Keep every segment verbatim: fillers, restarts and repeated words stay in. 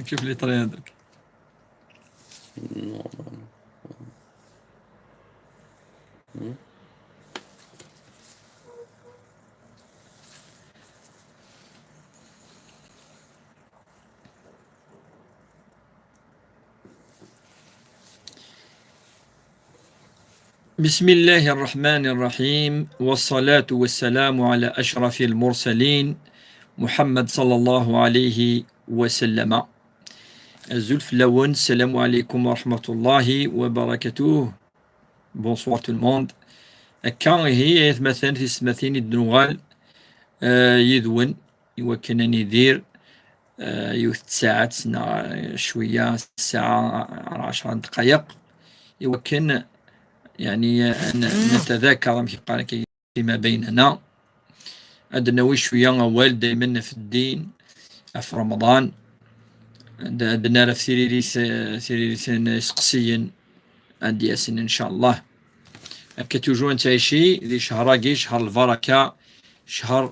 كيف اللي طريقة درك؟ بسم الله الرحمن الرحيم، والصلاة والسلام على أشرف المرسلين محمد صلى الله عليه وسلم. Azul fell-awen, السلام عليكم ورحمة الله وبركاته. Bonsoir tout le monde. Akka ihi, ay atmaten tisetmatin, i d-nuɣal, eh, yid-wen, i wakken ad nidir, eh, yiwet n tsaɛet neɣ, eh, cwiya, ssaɛa, ɛecra n ddqayeq, i wakken, yeɛni, eh, n-, netadakar, amek yeqqar akka, فيما بيننا. Ad d-nawi cwiya awal daymen ɣef ddin, ɣef Remḍan. Ad, ad d-nerr ɣef tiririt, eh, tiririt n iseqsiyen ad d-yasen, ncallah. Akka toujours nettɛici di ccher-agi, ccher lbaraka, ccher,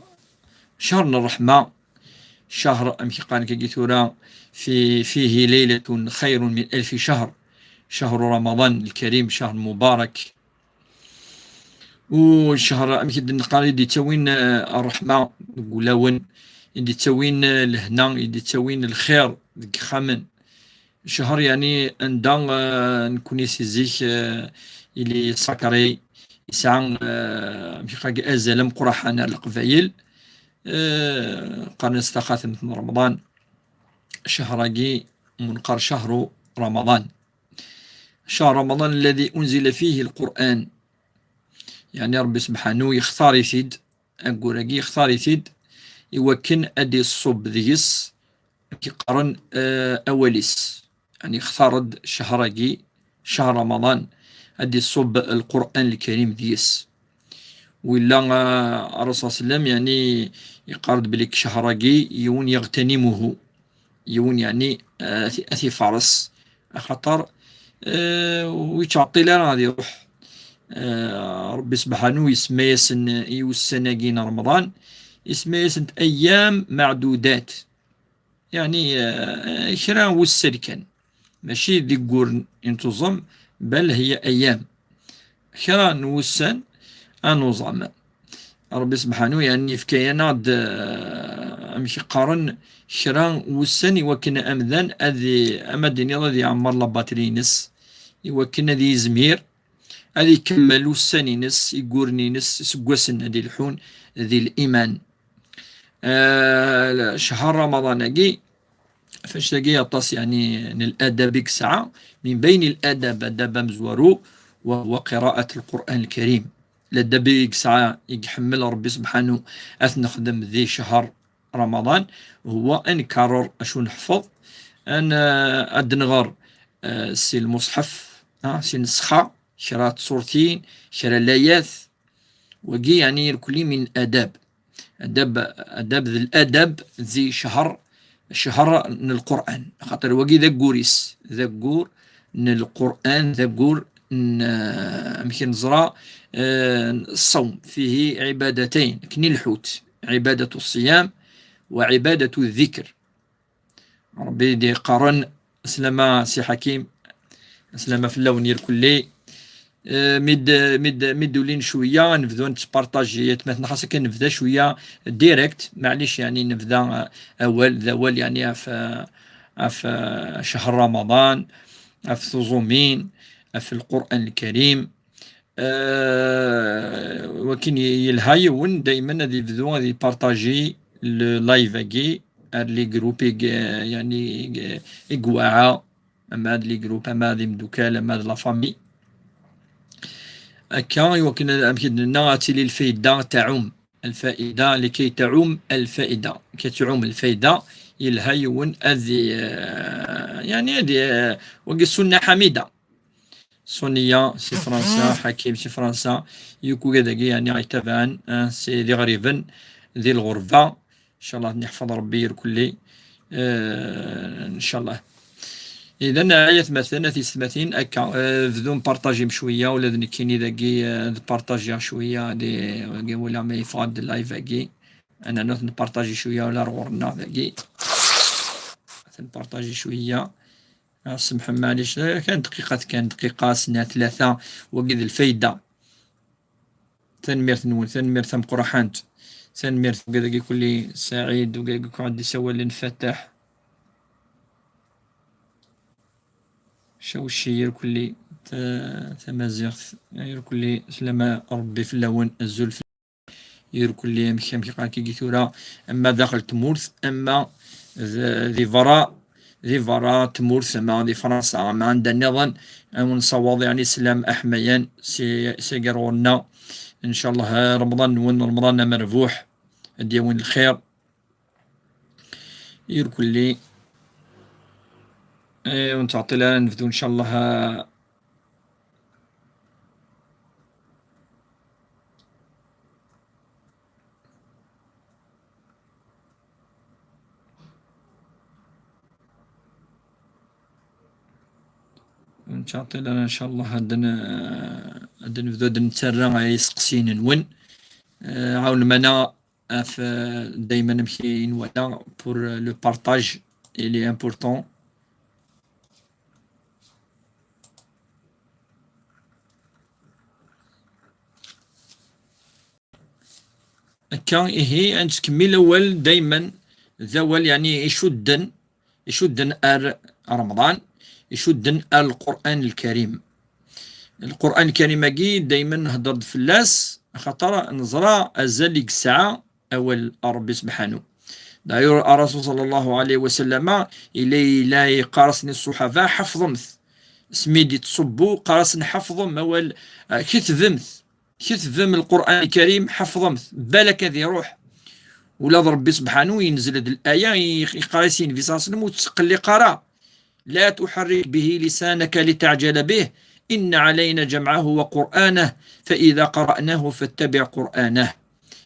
ccher n ṛṛeḥma, ccher, amek i qqaren akka tura, في، فيه ليلة خير من ألف شهر، شهر رمضان الكريم، شهر مبارك. U ccher, amek i d-neqqar, i d-ittawin, eh, ṛṛeḥma deg wulawen, i d-ittawin, eh, lehna, i d-ittawin lxir deg yexxamen. Ccher, yeɛni, anda, eh, nekni si zik, eh, il est sacré, yesɛa, eh, amek i qqaren, azal ameqqran ar Leqbayel, eh, qqaren-as taxatemt n Remḍan. Ccher-agi, mu neqqar ccher Remḍan. شهر رمضان الذي أنزل فيه القرآن. Yeɛni Ṛebbi Sebḥanu yextar-it-id, aggur-agi yextar-it-id i wakken ad iṣubb deg-s, amek i qqaren, eh, awal-is. Yeɛni yextar-d ccher-agi, ccher Remḍan, ad iṣubb Lqur'an Lkarim deg-s. Willa, eh, Ṛṛusul صلى الله عليه وسلم, yeɛni, yeqqar-d belli ccher-agi yiwen يغتنمه. Yiwen, yeɛni, eh, ad t-, ad t-ifaṛes, axaṭer, eh, ur yettɛeṭṭil ara ad iṛuḥ. Eh, Ṛebbi Sebḥanu isemma-yasen i ussan-agi n Remḍan, isemma-yasent أيام معدودات. Yeɛni, eh, kra n wussan kan. Mačči d igguren i nettuẓam, bal hiya أيام. Kra n wussan ad nuẓam. Ṛebbi Sebḥanu, yeɛni, yefka-yaneɣ-d, eh, amek i qqaren, kra n wussan i wakken amdan ad i-, ama d-tiniḍ ad iɛemmer la batterie-ines, i wakken ad yizmir ad ikemmel ussan-ines, igguren-ines, iseggasen ad ilḥun di liman. Eh, ccher Remḍan-agi, ɣef annect-agi aṭas, yeɛni, n ladab i yesɛa, من بين الآداب, adab amezwaru, وهو قراءة القرآن الكريم. Ladab i yesɛa, i iḥemmel Ṛebbi Sebḥanu ad t-nexdem di ccher Remḍan, هو ad nkerrer acu neḥfeḍ, ad n-, ad nɣer, eh, si lmuṣḥef, ah, si nnusxa, kra n tṣurtin, kra n layat, wagi, yeɛni, irkelli من الآداب. Adab, adab d ladab di ccher, ccher n Lqur'an. Axaṭer wagi d aggur-is, d aggur n Lqur'an, d aggur n, eh, amek i neẓra, eh, ṣṣawm, فيه عبادتين, akken i lḥut, عبادة الصيام وعبادة الذكر. Ṛebbi i d-iqqaren, aslama Si Ḥakim, aslama fell-awen irkelli. Eh, mi d-, mi d-, mi d-ulin cwiya, nebdu nettpartaji, ay atmaten, xas akka nebda cwiya direct, maɛlic, yeɛni, nebda, eh, awal, d awal, yeɛni, ɣef, eh, ɣef, eh, ccher Remḍan, ɣef tuẓumin, ɣef Lqur'an Lkarim. Eh, wakken yelha yiwen daymen ad yebdu ad ipartaji le live-agi ar les groupes i g-, yeɛni, i g-, i yeɛwa, ama d les groupes, ama d imdukal, ama d la famille. Akka, i wakken ad, amek i d-nenna, ad tili lfayda taɛum. الفائدة لكي تعم الفائدة. Kay tɛum lfayda, yelha yiwen ad i-, eh, yeɛni, ad i-, eh, wagi sunna ḥamida. Suniya si Fransa, Ḥakim si Fransa, yakk wigad-agi, yeɛni, ay itabaɛen, eh, si d iɣriben di lɣerba. Ncallah ad ten-iḥfeḍ Ṛebbi irkelli. Eh, ncallah. Idan, ay atmaten, a tisetmatin, akka, eh, bdum partajim cwiya, ula d nekkini dagi, eh, ad partajiɣ cwiya, di, wagi, wala ma yeffeɣ-d live-agi. Ad nernu ad npartaji cwiya, ula ar ɣur-nneɣ dagi. Npartaji cwiya. Ah, semḥem, maɛlic, eh, kan dqiqat, kan dqiqa, snat, tlata, wagi d lfayda. Tanemmirt-nwen, tanemmirt tameqqraḥant. Tanemmirt wagi dagi kulli, Saɛid, wagi dagi kuɛad isawalen, Fataḥ. Cawci, irkelli, ta-, tamaziɣt, irkelli, slama Rebbi fell-awen, azul fell-, irkelli, amek, amek iqal kigi tura, ama daxel tmurt, ama d-, di berra, di berra tmurt, ama di Fransa, ama anda nniḍen, ad wen-nessawaḍ, yeɛni, sslam aḥmayan, si, si gar ɣur-nneɣ. Ncallah, Remḍan-nwen, Remḍan amerbuḥ, ad d-yawin lxir. Irkelli. Eh, ur nettɛeṭṭil ara, nebdu, ncallah. Ur nettɛeṭṭil ara, ncallah, ad n-, ad nebdu ad nettarra i yiseqsiyen-nwen. Eh, ɛawnem-aneɣ. Af, euh, dayman amek i nwala pour, euh, le partage, il est important. Akka, ihi, ad nettkemmil awal dayman, d awal, yeɛni, icudden icudden ar Remḍan, icudden ar Lqur'an Lkarim. Lqur'an Lkarim-agi daymen nhedder-d fell-as, axaṭer neẓra azal i yesɛa awal n Ṛebbi subḥanu. D'ailleurs, Ṛṛasul ṣalla Llahu ɛalayhi wa sallama, illa, illa yeqqar-asen i ṣṣuḥaba, ḥefḍemt. Asmi d-ittṣubbu, qqar-asen ḥefḍem awal, eh, ketbemt. Ketbem Lqur'an Lkarim, ḥefḍem-t, balak ad iruḥ. Ula d Ṛebbi subḥanu yenzel-d laya, i-, iqqar-as i Nnbi ṣalla Llahu ɛalayhi wa sallam, ur ttqelliq ara. لا تحرك به لسانك لتعجل به، إن علينا جمعه وقرآنه، فإذا قرأناه فاتبع قرآنه.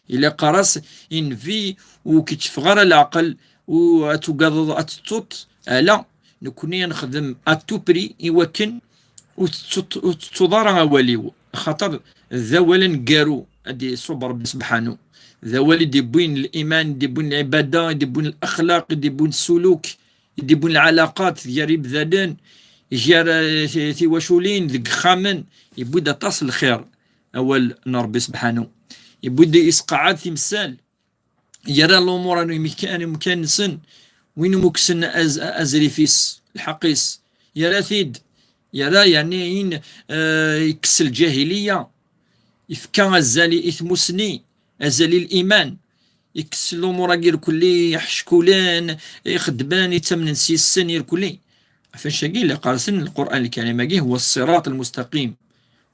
Illa yeqqar-as i Nnbi, ur k-itteffeɣ ara leɛqel, ur ad tugadeḍ ad tettuḍ, ala, nekkni ad nexdem à tout prix i wakken ur tettuḍ, ur tettuḍ ara awal-iw, axaṭer d awal aneggaru ad d-iṣubb Ṛebbi subḥanu. D awal i d-iwwin liman, i d-iwwin lɛibada, i d-iwwin laxlaq, i d-iwwin ssuluk, i d-iwwin lɛalaqat gar imdanen, gar, eh, ti-, tiwaculin, deg yixxamen. Iwwi-d aṭas n lxir, awal n Ṛebbi subḥanu. Iwwi-d, isqeɛɛed timsal, yerra lumuṛ ar umkan-, ar umkan-nsen, win umi kksen az-, azrif-is, lḥeqq-is, yerra-t-id, yerra, yeɛni, ayen, eh, yekkes lǧahiliya, yefka azal i, i tmussni, azal i liman, yekkes lumuṛ-agi irkelli iḥeckulen, ixeddmen, ittamnen s yes-sen irkelli. Ɣef wannect-agi, la yeqqar-asen Lqur'an Lkarim-agi, هو الصراط المستقيم.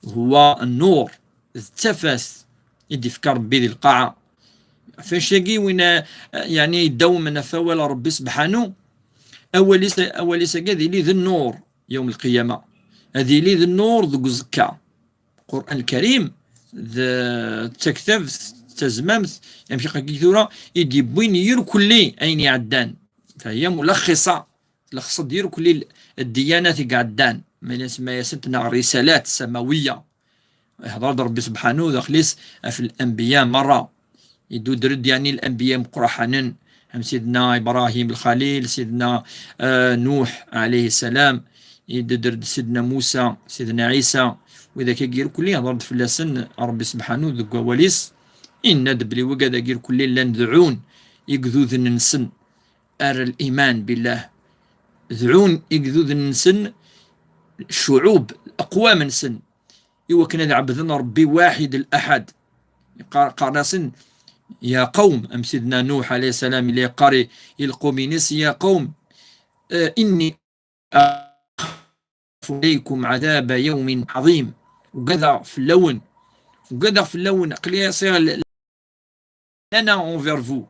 هو النور, d tafat i d-ifka Ṛebbi di lqaɛa. Ɣef wannect-agi, win, eh, yeɛni, idawmen ɣef awal n Ṛebbi subḥanu, awal-is, awal-is-agi ad yili d nnur yawm lqiyama. Ad yili d nnur deg uẓekka. Lqur'an Lkarim d, d taktabt, d tazmamt, amek akka tura, i d-yewwin irkelli ayen iɛeddan. Fa hiya mulaxisa, tlext-d irkelli ddyanat i iɛeddan, ma yella nsemma-yasent neɣ risalat samawiya. Ihḍer-d Ṛebbi subḥanu daxel-is ɣef lanbiya merra. Idudder-d, yeɛni, lanbiya imeqqraḥanen, am Sidna Ibrahim Lxalil, Sidna, eh, Nuḥ ɛalayhi ssalam, idudder-d Sidna Musa, Sidna Ɛisa, widak-agi irkelli ihḍer-d fell-asen Ṛebbi subḥanu deg wawal-is, yenna-d belli wigad-agi irkelli llan deɛɛun igduden-nsen ar liman billah. Deɛɛun igduden-nsen, ccuɛub, leqwam-nsen, i wakken ad ɛebden Ṛebbi waḥid l-aḥad. Yeqqar-, qqaren-asen, ya qawm, am Sidna Nuḥ ɛalayhi ssalam, illa yeqqar i, i lqum-ines, ya qawm, eh, inni أخاف عليكم عذاب يوم عظيم. Ugadeɣ fell-awen, ugadeɣ fell-awen, aql-i sɛiɣ l-, lana envers vous.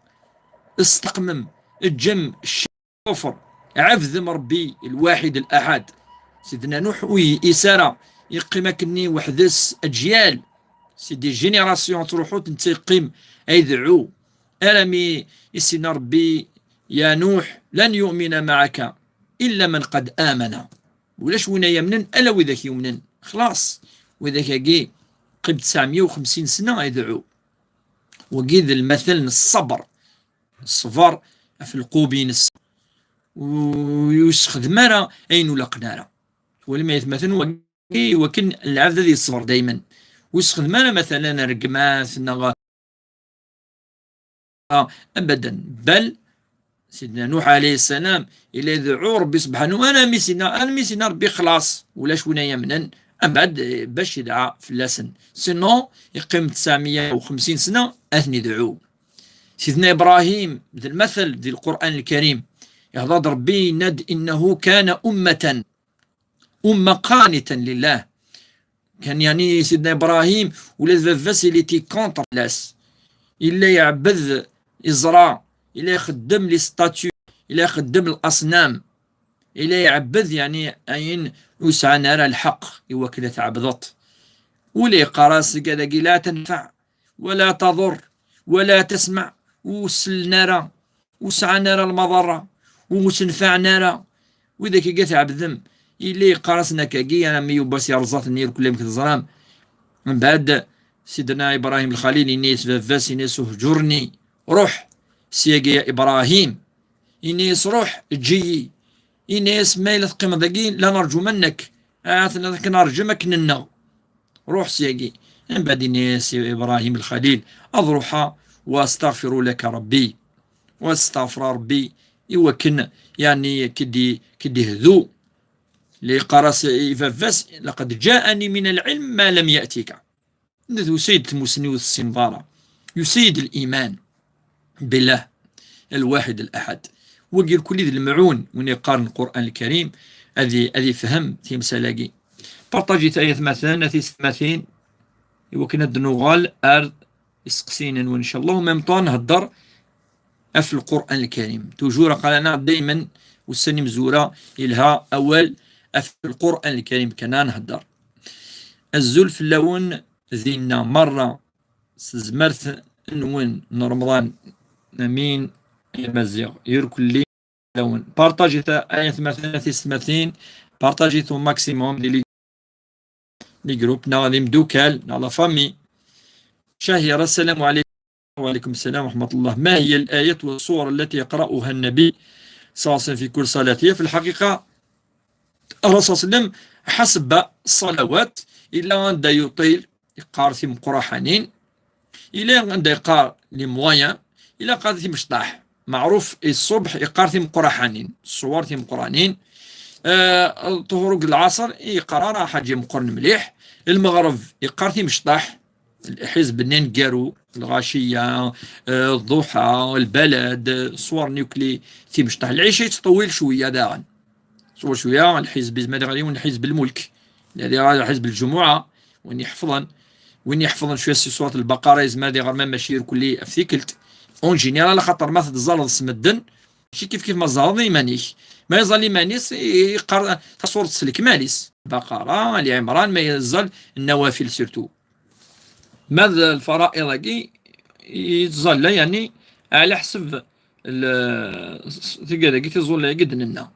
Steqmem, ǧǧem ccirk, kufr, ɛebdem Ṛebbi lwaḥid laḥad. Sidna Nuḥ ur yeyis ara, yeqqim akkenni weḥd-s aǧyal, c'est des générations ttruḥunt, netta yeqqim ad ideɛɛu, armi i s-yenna Ṛebbi, يا نوح لن يؤمن معك إلا من قد آمن. Ulac win ay yamnen ala widak yumnen. Xlaṣ, widak-agi qqim tesɛemya u xemsin sna ad ideɛɛu. Wagi d lmatal n ṣṣber, ṣṣber ɣef lqub-ines. ur yessexdem ara ayen ur laqen ara. Twalam ay atmaten, wagi iwakken lɛebd ad yeṣber daymen. Ur yessexdem ara, matalan, rregmat neɣ abadan. Bal Sidna Nuḥ alayhi ssalam, ila idɛu Ṛebbi subḥanahu, armi s-yenna, armi s-yenna Ṛebbi xlaṣ, ulac win ay amnen, mbeɛd, eh, bac idɛa fell-asen. Sinon, yeqqim tesɛemya u xemsin sna, ad ten-idɛu. Sidna Ibrahim, d lmatal di Lqur'an Lkarim, ihḍa-d Ṛebbi, yenna-d: إنه كان أمة، أمة قانتا لله. Kan, yeɛni, Sidna Ibrahim, ula d baba-s, il était contre fell-as. Illa iɛebbed iẓra, illa ixeddem les statues, illa ixeddem الأصنام, illa iɛebbed, yeɛni, ayen ur sɛan ara lḥeqq i wakken ad tɛebdeḍ. Ula yeqqar-as deg adagi: لا تنفع ولا تضر ولا تسمع, ur sellen ara, ur sɛan ara lmaḍerra, ur senfaɛen ara. Widak i tɛebdem, yella yeqqar-asen akkagi, armi yuba s yerẓa-ten irkel amek teẓram. Mbeɛd, Sidna Ibrahim Lxalil, yenna-yas baba-s, yenna-yas: اهجرني, ruḥ syagi ya Ibrahim. Yenna-yas: ruḥ, eǧǧ-iyi. Yenna-yas: ma yella teqqimeḍ dagi, la نرجو منك, ahat ad k-nerǧem akken-nneɣ. Ruḥ syagi. Mbeɛd yenna-yas Ibrahim Lxalil: ad ruḥeɣ, وأستغفر لك ربي, wa asteɣfra Ṛebbi i wakken, yeɛni, k-id-, k-id-ihdu. La yeqqar-as i baba-s: لقد جاءني من العلم ما لم يأتك. Nna tusa-yi-d tmussni ur tessineḍ ara. Yusa-yi-d liman بالله الواحد الأحد. Wagi irkelli d lemɛun win yeqqaren Lqur'an Lkarim, ad i-, ad ifhem timsal-agi. Partajit ay atmaten, a tisetmatin, i wakken ad d-nuɣal ar iseqsiyen-nwen, ncallah, u même temps nhedder ɣef Lqur'an Lkarim. Toujours aql-aneɣ daymen ussan imezwura yelha awal ɣef Lqur'an Lkarim kan ad nhedder. Azul fell-awen dinna merra s tezmert-nwen n Remḍan. Amin. Ay Amaziɣ, irkelli fell-awen. Partajit ay atmaten, a tisetmatin, partajit au maximum di li-, les groupes, neɣ d imdukal, neɣ la famille. Cahir, السلام عليكم. وعليكم السلام ورحمة الله. ما هي الآيات والسور التي يقرأها النبي صلى الله عليه وسلم في كل صلاة؟ هي في الحقيقة الرسول صلى الله عليه وسلم حسب الصلوات، إلا عند يطيل يقار في مقرحنين، إلا عند يقار les moyens، إلا قار في مشطاح. معروف الصبح يقار في مقرحنين، الصور في مقرانين. آه، طهروك العصر يقرا راه حاجة مقرن مليح. المغرب يقار في مشطاح، الحزب النين قارو، الغاشية، آه، الضحى، البلد، آه، صور نيوكلي في مشطاح. العشاء يتطول شوية داغن. صور شوية الحزب زعما غادي يولي حزب الملك. الذي راه حزب الجمعة، وين يحفظن، وين يحفظن شوية سي سورة البقرة، زعما غادي غير ما ماشي يركلي افتيكلت. اون جينيرال، خاطر ما تتزالض سمدن، ماشي كيف كيف ما تزالض ايمانيك. ما يزال ايمانيس يقرا سورة السلك ماليس، بقرة، آل عمران، ما يزال النوافل سيرتو. ماذا الفرائض كي يتزال، يعني، على حسب ال-، تلقى داك تيزول قد ننا.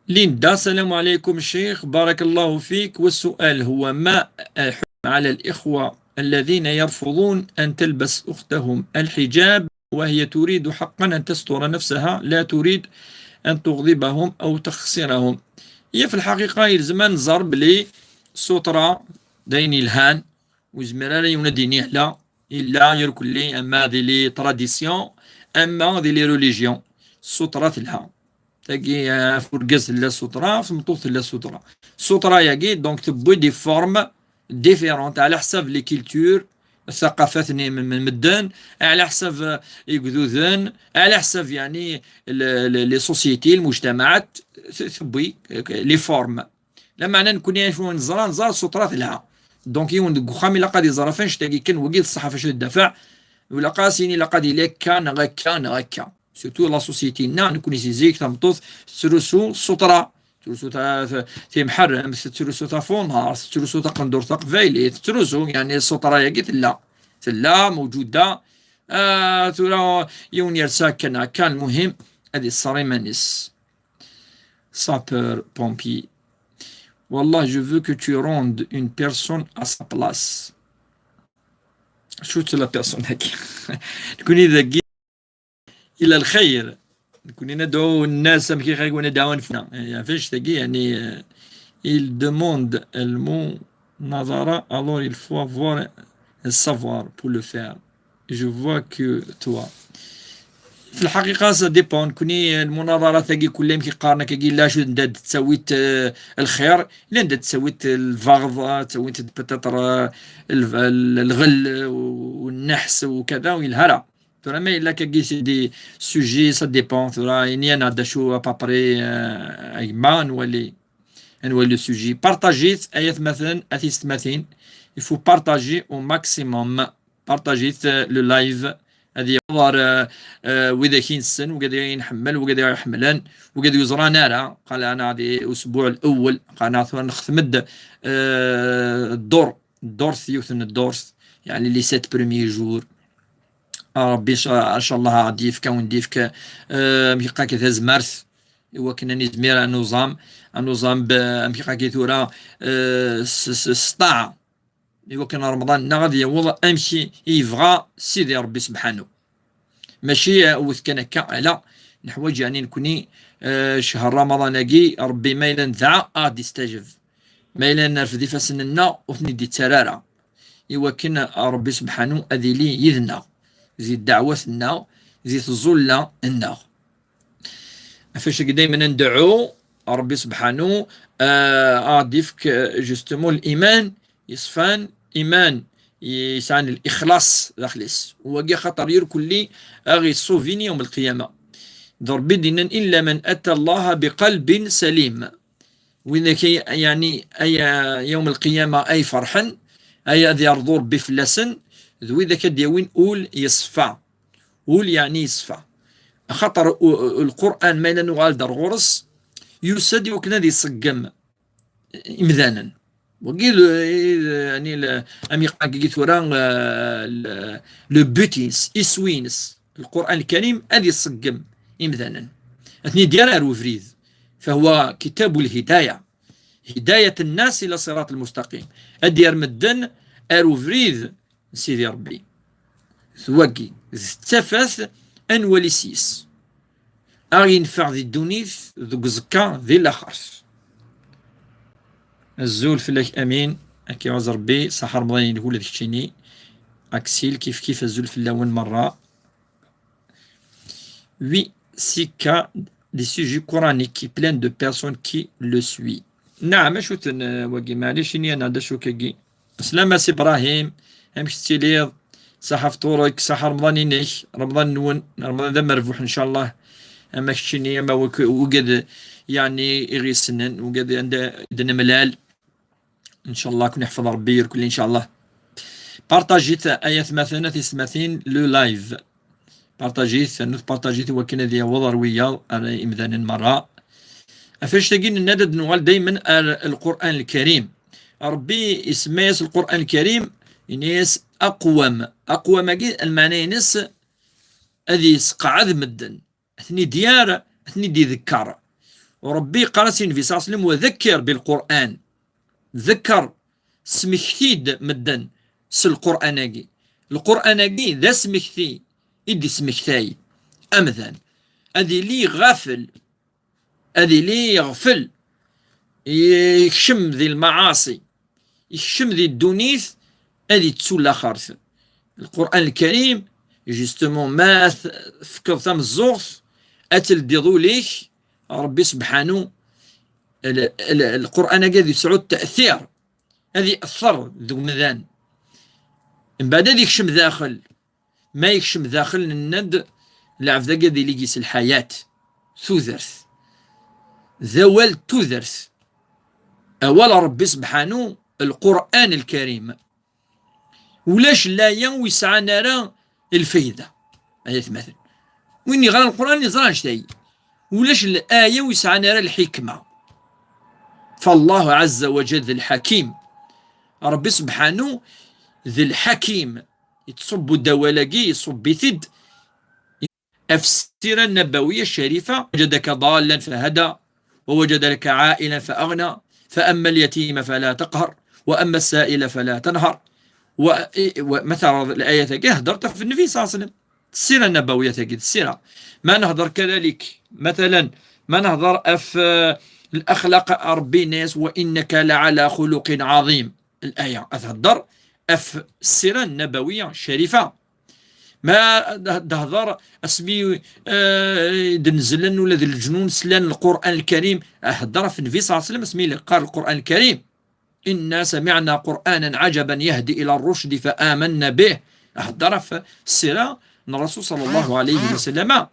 ليندا، السلام عليكم الشيخ، بارك الله فيك. والسؤال هو: ما الحكم على الإخوة الذين يرفضون أن تلبس أختهم الحجاب وهي تريد حقا أن تستر نفسها، لا تريد أن تغضبهم أو تخسرهم؟ هي في الحقيقة يلزم أن نزر بلي السطرة داين يلهان، ويزمر على يونا ديني على إلا يركلي، أما دي لي تراديسيون، أما دي لي ريليجيون. السطرة تلها. تاكي، آه، في الرجال تلا سطرة، في المطوط تلا سطرة. السطرة ياكي، دونك تبوي دي فورم ديفيرونت على حساب لي كيلتور، الثقافات ني من، من مدن، على حساب، آه، يقدودن، على حساب، يعني، ال-، ال-، لي سوسيتي، المجتمعات، ت-، تبوي، آه، لي فورم. لا معنى نكون يعني شو نزرا، نزرا السطرة تلها. دونك يون ديك وخام إلا قاد يزرا فين شتاكي كان وقيت الصحة فاش تدافع، ولا قاسيني إلا قاد يلي كان غكا، غكا. سورتو لا سوسيتي نا نكوني سي زيك تمطوط تروسو سطرا، تروسو تا، تا، تيمحرم، تروسو تا فونار، تروسو تا قندور تا قبايلي، تروسو يعني السطرا ياكي تلا، تلا موجودة. آه، ترى يون يرساك كان، كان المهم هذه الصريمانيس. Sapeur pompier. والله, je veux que tu rendes une personne à sa place. شو لا بيرسون هاكي؟ تكوني ذاكي إلى الخير. Nekkni ad ندعو الناس amek i ɣ-, ad ɣ-ɛawnen fell-a. Ɣef annect-agi, يعني, euh, il demande المناظرة, alors il faut avoir le savoir pour le faire. Je vois que toi. في الحقيقة, ça dépend. Nekkni المناظرات-agi كلها, amek i qqaren akka, illa acu anda d-ttawit, euh, الخير, illa anda d-ttawit البغض, ttawit peut-être, euh, ال-, ال-, الغل والنحس وكذا, ويلها راه. Tura ma yella akka, c'est des sujets, ça dépend. Tura, ini-aneɣ-d acu à peu près, euh, a gma, ad nwali, ad nwali le sujet. Partagez, ay atmaten, a tiyessetmatin. Il faut partager au maximum. Partagez, euh, le live. Ad yaweḍ ɣer, euh, euh, widak i nessen, wigad i nḥemmel, wigad i ɣ-iḥemmlen, wigad ur yeẓran ara. Qal ana di usbuɛ الأول, qal ana tura nextem-d, euh, ddur, ddurt, yiwet n ddurt, يعني les sept premiers jours. A Ṛebbi, nca-, ncallah, ad d-yefk, ad wen-d-yefk, eh, amek iqal-ak, tazmert, i wakken ad nizmir ad nuẓam, ad nuẓam b-, amek iqal-ak tura, eh, s, s, s ṭṭaɛa, i wakken Remḍan-nneɣ ad yaweḍ amek i, i yebɣa Sidi Ṛebbi sebḥanu. Mačči, eh, wet kan akka, ala, neḥwaǧ, yeɛni, nekni, eh, ccher Remḍan-agi, Ṛebbi ma yella nedɛa, ad ɣ-d-istajeb. Ma yella nerfed ifassen-nneɣ, ur ten-id-ittarra ara. I wakken Ṛebbi sebḥanu ad yili yid-neɣ, di ddeɛwat-nneɣ, di tẓulla-nneɣ. Ɣef wacagi daymen ad ndeɛɛu, Ṛebbi sebḥanu, eh, ad ɣ-d-yefk, eh, justement, liman yeṣfan, iman yesɛan lixlaṣ daxel-is. Wagi axaṭer irkelli ad ɣ-iṣṣubin yawm lqiyama. D Ṛebbi d-yennan: إلا من أتى الله بقلب سليم. Widak ay, yeɛni, ay, yawm lqiyama ay ferḥen, ay ad yerḍu Ṛebbi fell-asen, d widak ad d-yawin ul yeṣfa. Ul yeɛni yeṣfa. Axaṭer u-, u-, Lqur'an, ma yella nuɣal-d ar ɣur-s, yusa-d i wakken ad iṣeggem imdanen. Wagi d, i d, yeɛni, le, am iqagi tura, eh, le, le but-ines, iswi-ines, Lqur'an Lkarim, ad iṣeggem imdanen. Ad ten-id-yerr ar ubrid. فهو كتاب الهداية. هداية الناس إلى الصراط المستقيم. Ad d-yerr medden ar ubrid n Sidi Ṛebbi. D wagi, d tafat ad nwali s-yes. A ɣ-yenfeɛ di ddunit, deg uẓekka, di laxert. Azul fell-ak, Amin. Ad k-iɛuzz Ṛebbi, ṣaḥa Remḍan-inek ula d keččini. Aksil, kif kif, azul fell-awen merra. Oui, c'est cas des sujets coraniques qui plein de personnes qui le suit. Naɛam, acu-ten, eh, wagi? Maɛlic, ini-aneɣ-d acu-kagi. Slam a Si Brahim, amek tettiliḍ? Ṣaḥa fṭur-ik, ṣaḥa Remḍan-inek, Remḍan-nwen, Remḍan d amerbuḥ, ncallah. Ama keččini, ama wek-, wigad, yeɛni, i ɣ-yessnen, wigad anda d-nemlal. Ncallah, ad ken-iḥfeḍ Ṛebbi irkelli, ncallah. Partajit, ay atmaten, a tiyessetmatin, le live. Partajit, rnut partajit i wakken ad yaweḍ ar wiyaḍ, ar imdanen merra. Ɣef wannect-agi nenna-d ad nuɣal daymen ar Lqur'an Lkarim. Ṛebbi isemma-yas Lqur'an Lkarim, yenna-yas aqwam. Aqwam-agi, lmeɛna-ines ad yesqeɛɛed medden. Ad ten-id-yerr, ad ten-id-iḍekker. U Ṛebbi yeqqar-as i Nnbi ṣalla Llahu ɛalayhi wa sallam: وذكر بالقرآن. Ḍekker, smekti-d medden s Lqur'an-agi. Lqur'an-agi d asmekti i d-ismektay amdan. Ad yili ɣafel, ad yili yeɣfel, yekcem di lmaɛaṣi, yekcem di ddunit, ad yettu laxert. Lqur'an Lkarim, justement, ma tefkeḍ tameẓẓuɣt, ad teldiḍ ul-ik, Ṛebbi sebḥanu, l-, l-, Lqur'an-agi ad yesɛu ttaɛtir, ad yeɛter deg umdan. Mbeɛd ad yekcem daxel. Ma yekcem daxel, nenna-d, lɛebd-agi ad yili yis lḥayat, tudert. D awal n tudert. Awal n Ṛebbi sebḥanu, Lqur'an Lkarim. Ulac laya ur yesɛan ara lfayda, ay atmaten. Win yeɣran Lqur'an yeẓra annect-agi. Ulac laya ur yesɛan ara lḥikma. فالله عز وجل ذو الحكيم. Ṛebbi sebḥanu d lḥakim. Yettṣubbu-d awal-agi, iṣubb-it-id. Ɣef ssira nnabawiya ccarifa: وجدك ضالا فهدى، ووجدك عائلا فأغنى، فأما اليتيم فلا تقهر، وأما السائل فلا تنهر. Wa, i, wa, ma terreḍ layat-agi, heddrent ɣef Nnbi ṣalla Llahu ɛalayhi wa sallam. السيرة النبوية تجد السيرة. ما نهضر كذلك مثلا، ما نهضر أف الأخلاق الربينيس: "وإنك لعلى خلق عظيم". الآية أتهضر أف السيرة النبوية الشريفة. ما ده-، دهضر أسمي، آه، دنزلن ولا ذي الجنون سلان القرآن الكريم. أهضر في النبي صلى الله عليه وسلم أسمي اللي قال القرآن الكريم: "إنا سمعنا قرآنا عجبا يهدي إلى الرشد فآمنا به". هضر في السيرة من الرسول صلى الله عليه وسلم.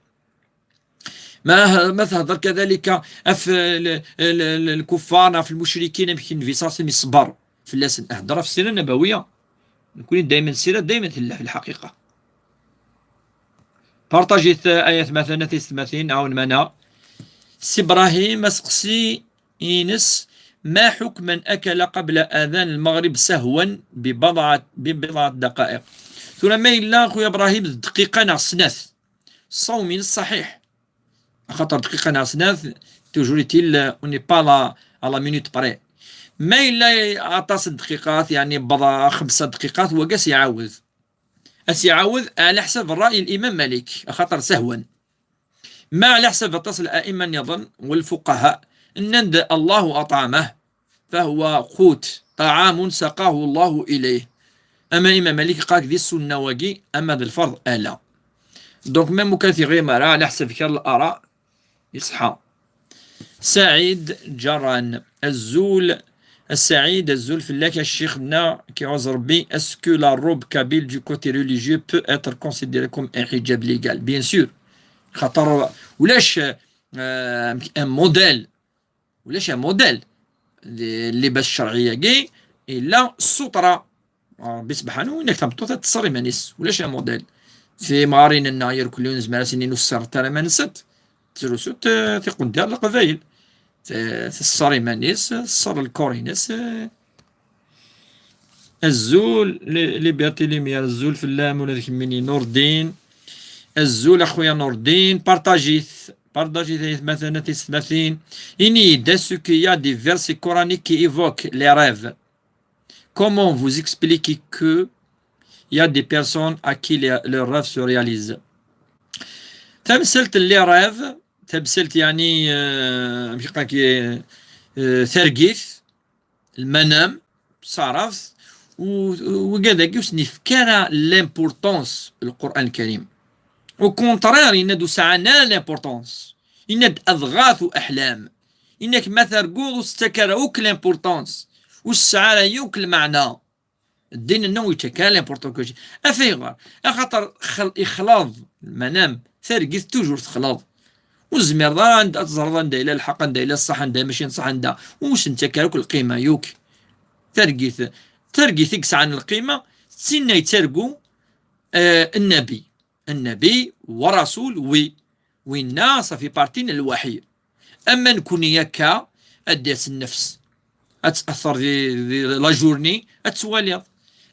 ما، ما تهضر كذلك في ال-، ال-، ال-، الكفار، في المشركين، يمكن في صاصم يصبر في اللسن. هضر في السيرة النبوية، نكون دائما السيرة دائما في الحقيقة. بارطاجيت آية مثلا تيستماثين عاون مانا. سي إبراهيم أسقسي إنس: "ما حكم من أكل قبل أذان المغرب سهوا ببضعة، ببضعة دقائق؟" ثم ما إلا خويا إبراهيم دقيقة ناغ سنات، الصوم الصحيح. خاطر دقيقة ناغ سنات، toujours est-il, on n'est pas là à la minute près. ما إلا عطاس الدقيقات، يعني بضع خمسة دقيقات، وقاس يعاود. أس يعاود على حسب الرأي الإمام مالك، خاطر سهوا. ما على حسب التصل الأئمة نظن والفقهاء، إن ند الله أطعمه فهو قوت، طعام سقاه الله إليه. أما إمام مالك قال ذي السنة واقي، أما ذي الفرض ألا. Donc même كان في غير مرة على حسب خير الآراء يصحى. سعيد جران، الزول السعيد، الزول فلاك الشيخنا كي عوز ربي: "Est-ce que la robe kabyle du côté religieux peut être considérée comme un hijab légal؟" Bien sûr. خاطر ولاش، آه، un modèle، ولاش un modèle اللباس الشرعي كي إلا السطرة. ربي سبحانه إنك تمطوط تصري مانيس، ولاش un modèle. في مارين الناير كل يوم زمارة سنين والسر ترى ما نسد. تروسو ت-، تقول ديال القبايل. ت-، تسر إيمانيس، تسر الكورينس، آه. الزول ل-، ليبرتي ليمير، الزول فلام ولا ذاك مني نور الدين. الزول أخويا نور الدين، بارطاجيت، بارطاجيت هي مثلا تيستماثين. إني دا سو كي يا دي فيرسي كورانيك كي إيفوك لي ريف. Comment vous expliquez que il y a des personnes à qui les, leurs rêves se réalisent؟ تمثلت لي ريف، تمثلت يعني، آه، مش هكا كي، آه، ترقيث، المنام، صرفت، و-، وكذا كيوس نفكارا l'importance القرآن الكريم. Au contraire، إن دو سعنا l'importance. إن أضغاث أحلام. إنك ما ترقوض وستكر أوك l'importance. والسعارة يوك المعنى. الدين أنه يتكا l'importance كل شيء. أفيغر. أخطر خل-، إخلاض المنام. ثرقيث toujours تخلاض. وزمير ضا عند أتزرض عند إلى الحق، عند إلى الصح، عند ماشي صح، عند وش انت كاروك القيمة يوك. ثرقيث. ثرقيث يقسى عن القيمة. سينا يترقو، آه، النبي. النبي ورسول وي. وينا صافي بارتين الوحي. أما نكوني يكا، أديس النفس. أتأثر ذي، ذي لا جورني، أتسواليض.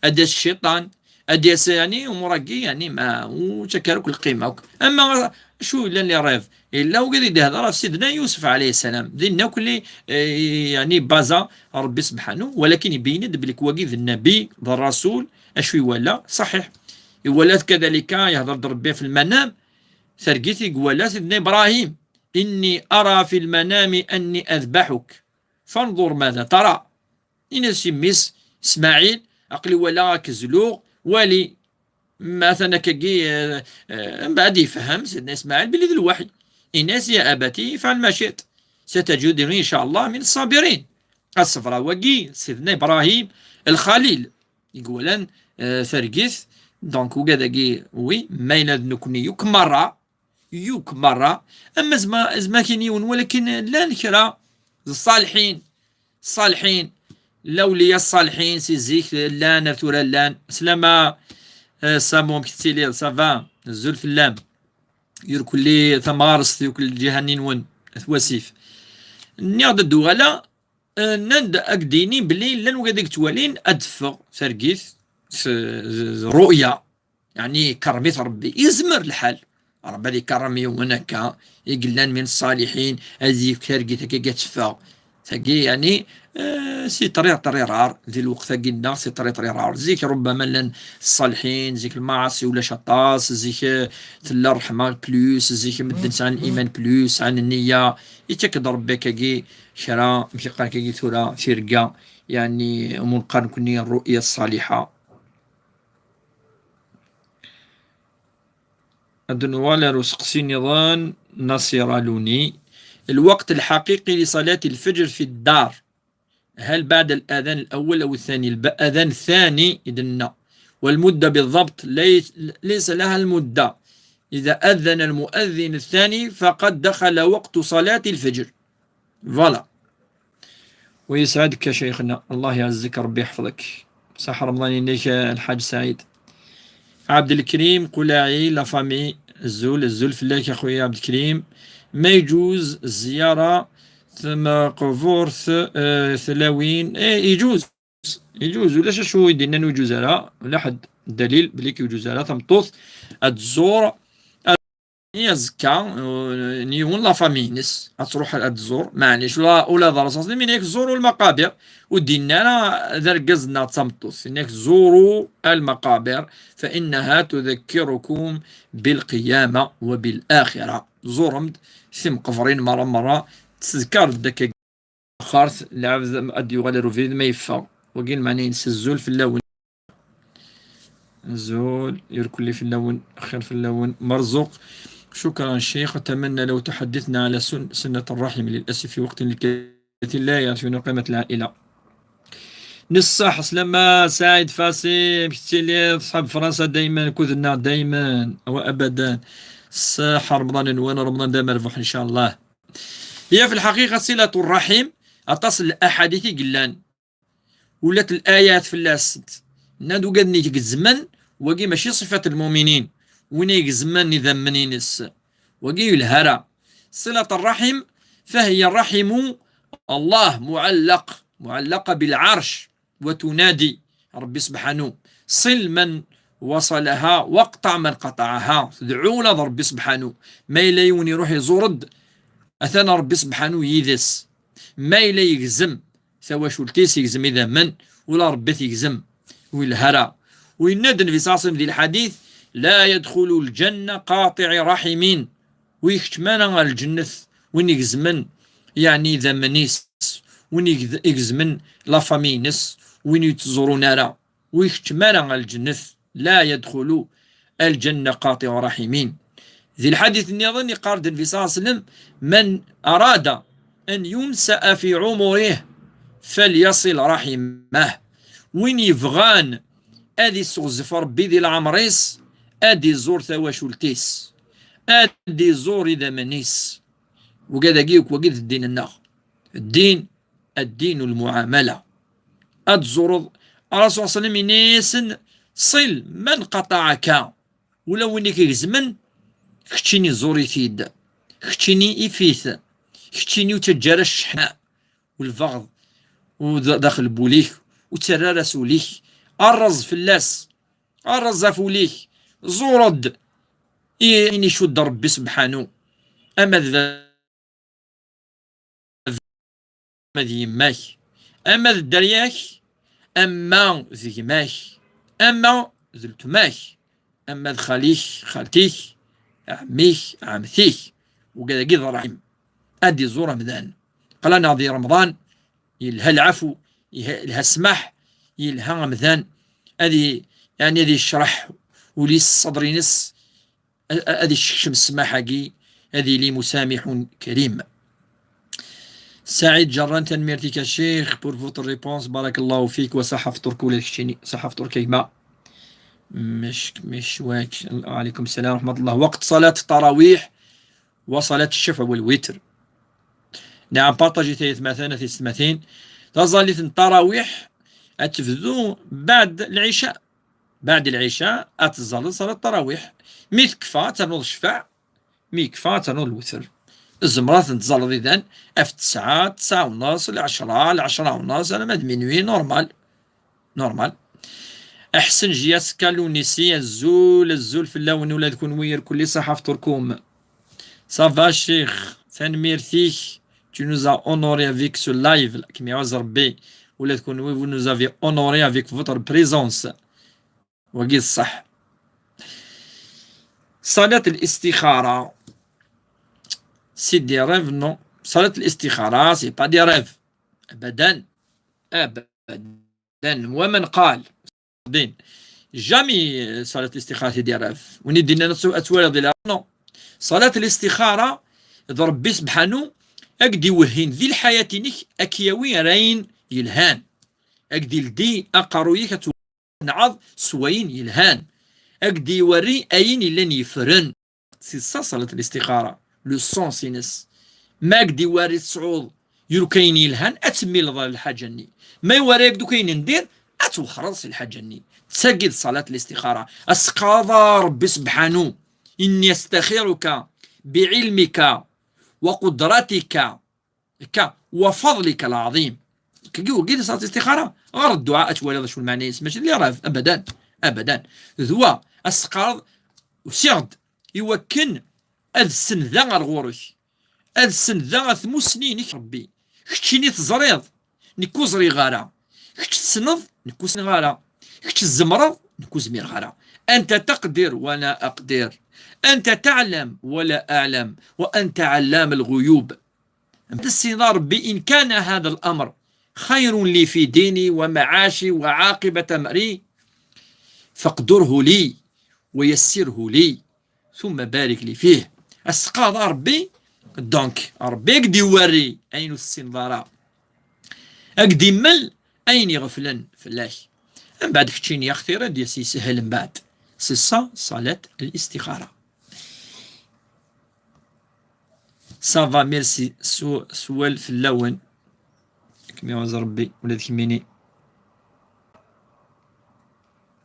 أديس الشيطان، أديس يعني أموراكي يعني ما، وتكارك القيمة. أما شو إلا لي ريف؟ إلا وقد يدي هذا راه سيدنا يوسف عليه السلام. ذي ناكل، آه، يعني بازا ربي سبحانه، ولكن يبين بلي كواكي ذي النبي، ذا الرسول، أشو يولى؟ صحيح. يولى كذلك يهضر ربي في المنام، ثرقيت يقول سيدنا إبراهيم: "إني أرى في المنام أني أذبحك فانظر ماذا ترى". إنس يميس إسماعيل، أقلي ولا كزلوغ، والي مثلا كاكي، آه، آه، من بعد يفهم سيدنا إسماعيل بلي ذي الوحي. إنس: "يا أبتي افعل ما شئت، ستجدني إن شاء الله من الصابرين". الصبر واقي سيدنا إبراهيم الخليل. يقولن، آه، ثرقيث، donc وكذا كي، وي، ما يناد نكني يوك مرة، يوك مرة. أما زما، زما كاين يون، ولكن لان كرا الصالحين، الصالحين، الأولياء الصالحين، سي زيك لان، ثورا لان. سلامة، آه، سامو مكتيلي، سافا، الزول في اللام. يركل لي ثمارس، يركل الجهة نين ون، ثواسيف. نيغد الدوغالة، آه، نند أكديني بلي لان وقادك توالين أدفغ ثرقيث، س-، ز-، ز-، رؤيا. يعني كرميت ربي، يزمر الحال. ربي اللي كرم يوم هكا، يقلان من الصالحين، هذه كارقيت هكا كتفا. Tagi, yeɛni, eh, c'est très, très rare di lweqt-agi-nneɣ, c'est très, très rare. Zik, rubbama llan ṣṣaliḥin, zik lmaɛaṣi ulac aṭas, zik, eh, tella ṛṛeḥma plus, zik medden sɛan iman plus, sɛan nniya, ittak-d Ṛebbi akkagi kra, amek i qqaren akkagi tura, tirga, yeɛni, umi neqqar nekkni rru'ya ṣṣaliḥa. Ad nuɣal ar useqsi nniḍen, Nasira Luni. الوقت الحقيقي لصلاة الفجر في الدار، هل بعد الأذان الأول أو الثاني؟ الأذان الثاني إذن، والمدة بالضبط ليس، ليس لها المدة. إذا أذن المؤذن الثاني فقد دخل وقت صلاة الفجر. Voilà. ويسعدك يا شيخنا، الله يعزك، ربي يحفظك. صح رمضان ينيك الحاج سعيد. عبد الكريم قلاعي، la famille، الزول، الزول فلاك يا خويا عبد الكريم. ما يجوز الزيارة ثم قبور ث-، آه، ثلاوين؟ إيه، يجوز. يجوز، ولا شو يدينا يجوز على، ولا حد دليل بلي يجوز على ثمطوث الزور. Azekka, eh, n yiwen la famille-ines, ad tṛuḥ ad tẓur, maɛlic, ula, ula d rrṣaṣ, min yak ẓuru lmaqabir, ur d-yenni ara d argaz neɣ d tameṭṭut, yenna-yak ẓuru lmaqabir, فإنها تذكركم بالقيامة وبالآخرة. Ẓurem-d timeqbrin merra merra, tettdekkar-d akka. Xart, lɛebd ad d-yuɣal ar ubrid ma yeffeɣ. Wagi lmeɛna-ines azul fell-awen. Azul, irkelli fell-awen, xir fell-awen, merzuq. شكرا شيخ، أتمنى لو تحدثنا على سن-، سنة الرحم، للأسف في وقت الكثير لا يعرفون قيمة العائلة. نصح سلامة سعيد فاسي، مشتي لي صحاب فرنسا دايما، كذنا دايما وأبدا. الصحة رمضان نوان، رمضان دائما مربوح إن شاء الله. هي في الحقيقة صلة الرحم، aṭas n laḥadit i yellan. Ula d layat fell-as. Nnan-d ugad-nni igezmen, wagi mačči ṣifat lmuminin. Win igezmen idammen-ines. Wagi yelha ara. صلة الرحم، فهي رحم الله معلق، معلقة بالعرش، وتنادي ربي سبحانه: صل من وصلها واقطع من قطعها. Tedɛu ula d Rebbi Sebḥanu. Ma yella yiwen iruḥ iẓur-d, atan Rebbi Sebḥanu yid-s. Ma yella yegzem tawacult-is, yegzem idammen, ula Rebbi t-yegzem. Ur yelha ara. U yenna-d Nnbi صلى الله عليه وسلم di lḥadit: لا يدخل الجنة قاطع رحم. Ur ikeččem ara ɣer lǧennet win igezmen, yeɛni idammen-is, win igez-, igezmen la famille-ines, win ur yettẓurun ara, ur ikeččem ara ɣer lǧennet. لا يدخل الجنة قاطع رحم. Di lḥadit nniḍen, yeqqar-d Nnbi صلى الله عليه وسلم: من أراد أن ينسأ في عمره فليصل رحمه. Win yebɣan ad isseɣzef Rebbi di leɛmer-is, ad iẓur tawacult-is, ad iẓur idammen-is. Wagi dagi, wagi d ddin-nneɣ. الدين، الدين المعاملة. Ad tẓureḍ, Rasul صلى الله عليه وسلم yenna-yasen: صل من قطعك. Ula win i k-igezmen, keččini ẓur-it-id. Keččini if-it. Keččini ur ttaǧǧa ara cceḥna u lbeɣḍ u d-, daxel n wul-ik, ur ttarra ara s ul-ik. Rreẓ fell-as. Rreẓ ɣef wul-ik. Ẓur-d i, ayen icudd Rebbi Sebḥanu. Ama d ama d yemma-k, ama d dderya-k, ama d gma-k, ama d letma-k, ama d xali-k, xalti-k, ɛemmi-k, ɛemti-k. Wigad-agi d ṛṛeḥm. Ad iẓur amdan. Aql-aneɣ di Remḍan, yelha lɛafu, yelha, yelha ssmaḥ, yelha amdan ad i-, yeɛni ad yecreḥ ul-is, ṣṣedr-ines, a-, a-, ad isekcem ssmaḥ-agi, ad yili مسامح كريم. Saɛid Ǧerran, tanemmirt-ik a ccix pour votre réponse, barakallahu fik, wa ṣaḥa fṭur-k ula d keččini, ṣaḥa fṭur-k a gma. Mec-, mecwak, wa ɛalaykum sslam wa raḥmat llah. وقت صلاة التراويح وصلاة الشفع والوتر. Nɛam, parṭajit ay atmaten, a tiyessetmatin. Taẓallit n ttarawiḥ ad tebdu beɛd lɛica. Beɛd lɛica ad teẓẓalleḍ ṣalat ttarawiḥ. Mi tekfa, ad ternuḍ ccfeɛ. Mi yekfa, ad ternuḍ lwetr. Tzemreḍ ad ten-tẓalleḍ idan ɣef ttesɛa, ttesɛa u nneṣ, lɛecṛa, lɛecṛa u nneṣ, alamma d minuit, normal. Normal. Aḥsen Jiyas Kalunisi, azul, azul fell-awen ula d kunwi irkelli, ṣaḥa fṭur-kum. Ça va ccix, tanemmirt-ik. Tu nous as honoré avec ce live. Kem iɛuzz Rebbi. Ula d kunwi, vous nous avez honoré avec votre présence. Wagi d ṣṣeḥ. Salat al-istikhara, c'est des rêves, non. Salat al-istikhara, c'est pas des rêves. Abadan. Abadan. Wa man qal. Din. Jamais, euh, salat al-istikhara, c'est des rêves. Win i d-yennan ad tw-, ad twaliḍ di la-, non. Salat al-istikhara, d Rebbi subḥanu, ad k-d-iwehhin di lḥayat-inek, ad k-yawi ar ayen yelhan. Ad k-d-ildi aqerruy-ik, ad tw-, tqenɛeḍ s wayen yelhan. Ad k-d-iwerri ayen yellan yeffren. C'est ça, salat al-istikhara. Le sens-ines. Ma ak-d-iwerri tesɛuḍ yuruk ayen yelhan, ad temmileḍ ɣer lḥaǧa-nni. Ma iwerri-ak-d akk ayen n dir, ad twexxreḍ si lḥaǧa-nni. D tagi d salat al-istikhara. Ad s-teqqareḍ: "A Rebbi subḥanu, inni astakhiruka bi'ilmika wa qudratika." Akka, wa fadlika lɛaḍim. Kagi wagi d salat istixara. Ɣer dduɛa ad twaliḍ acu lmeɛna-is, mačči d les rêves, abadan, abadan. D wa, ad s-teqqareḍ: "Usiɣ-d i wakken ad senndeɣ ar ɣur-k, ad senndeɣ ar tmussni-inek, Rebbi. Keččini teẓriḍ, nekk ur ẓriɣ ara. Kečč tessneḍ, nekk ur ssneɣ ara. Kečč tzemreḍ, nekk ur zmireɣ ara. أنت تقدر ولا أقدر. أنت تعلم ولا أعلم. وأنت علام الغيوب." Am tessineḍ a Rebbi, إن كان هذا الأمر خير لي في ديني ومعاشي وعاقبة أمري فاقدره لي ويسره لي ثم بارك لي فيه. Ad s-teqqareḍ a Rebbi, donc, a Rebbi ad k-d-iwerri ayen ur tessineḍ ara. Ad k-d-immel ayen iɣeflen fell-ak. Mbeɛd keččini, a xtir, ad d-yas yeshel mbeɛd. C'est ça, salat al-istikhara. Ça va, merci. Su-, swal fell-awen. Kem iɛuzz Rebbi, ula d kemmini.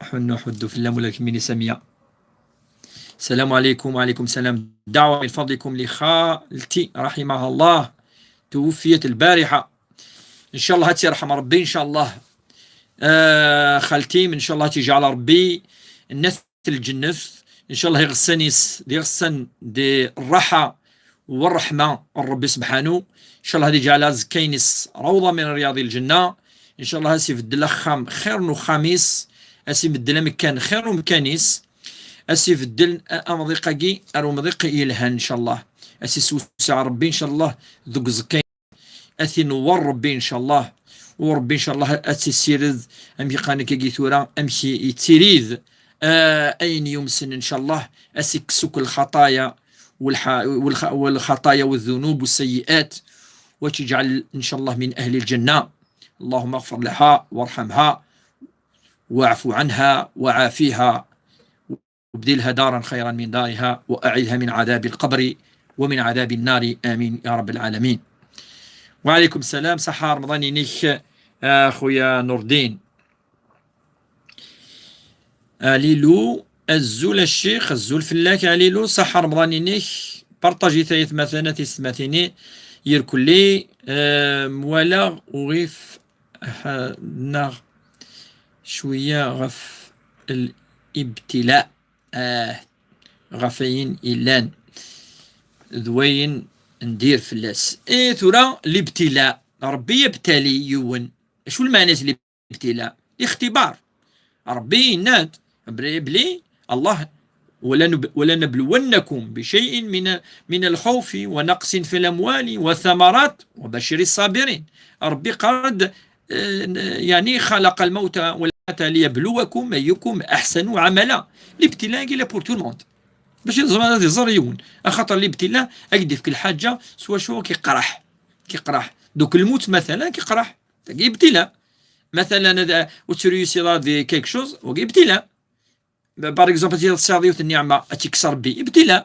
Ḥunnu ḥuddu fell-am, ula d kemmini, Samiya. السلام عليكم. وعليكم السلام. دعوة من فضلكم لخالتي رحمها الله، توفيت البارحة. إن شاء الله ad tt-yerḥem Rebbi, إن شاء الله. آه، خالتي، إن شاء الله ad tt-yeǧɛel Rebbi n at lǧennet. إن شاء الله iɣessan-is d iɣessan n rraḥa u rreḥma n Rebbi subḥanu. إن شاء الله ad yeǧɛel aẓekka-ines rawḍa min ryaḍi lǧenna. إن شاء الله ad s-ibeddel axxam xir n uxxam-is, ad s-ibeddel amekkan xir n umekkan-is, ad s-ibeddel a-, amḍiq-agi ar umḍiq yelhan, إن شاء الله. Ad s-isewseɛ Rebbi, إن شاء الله, deg uẓekka ad t-inewwer Rebbi, إن شاء الله. U Rebbi, إن شاء الله, ad t-issired, amek i qqaren akkagi tura, amek i-, yettirid, ah, ayen yumsen, إن شاء الله, ad s-ikkes akk lxaṭaya, والح-, والخ-, والخطايا والذنوب والسيئات, وتجعل إن شاء الله من أهل الجنة. اللهم اغفر لها وارحمها واعف عنها وعافها. وابدلها دارا خيرا من دارها وأعذها من عذاب القبر ومن عذاب النار. آمين يا رب العالمين. وعليكم السلام، صحة رمضان ينيك، آه، خويا نور الدين. آه، ليلو، أزول الشيخ، أزول فلاك، آه، ليلو، صحة رمضان ينيك. بارطاجي ثلاث مثلا تيستماتيني يركلي، آه، موالا وغيف، آه، ناغ شوية غف الابتلاء. Ah, ɣef wayen yellan d wayen n dir fell-as. Eh, tura, libtila, Rebbi yebtali yiwen. Acu lmeɛna-s libtila? Ixtibar. Rebbi yenna-d, bli, bli, Allah, "ولنب-، ولنبلونكم بشيء من، من الخوف ونقص في الأموال والثمرات وبشر الصابرين." Rebbi qal-d, eh, يعني خلق الموت والحياة ليبلوكم أيكم أحسن عملا. L'ibtila-agi, il est pour tout le monde. Bac ad iẓer, ad iẓer yiwen. Axaṭer l'ibtila, ad k-d-ifk lḥaǧa s wacu k-iqraḥ. K-iqraḥ. Donc, lmut, matala, k-iqraḥ. Tagi ibtila. Matala, ad, ur tréussiḍ ara di quelque chose, wagi ibtila. Par exemple, ad tesɛiḍ yiwet n nniɛma, ad tt-ikkes Rebbi, ibtila.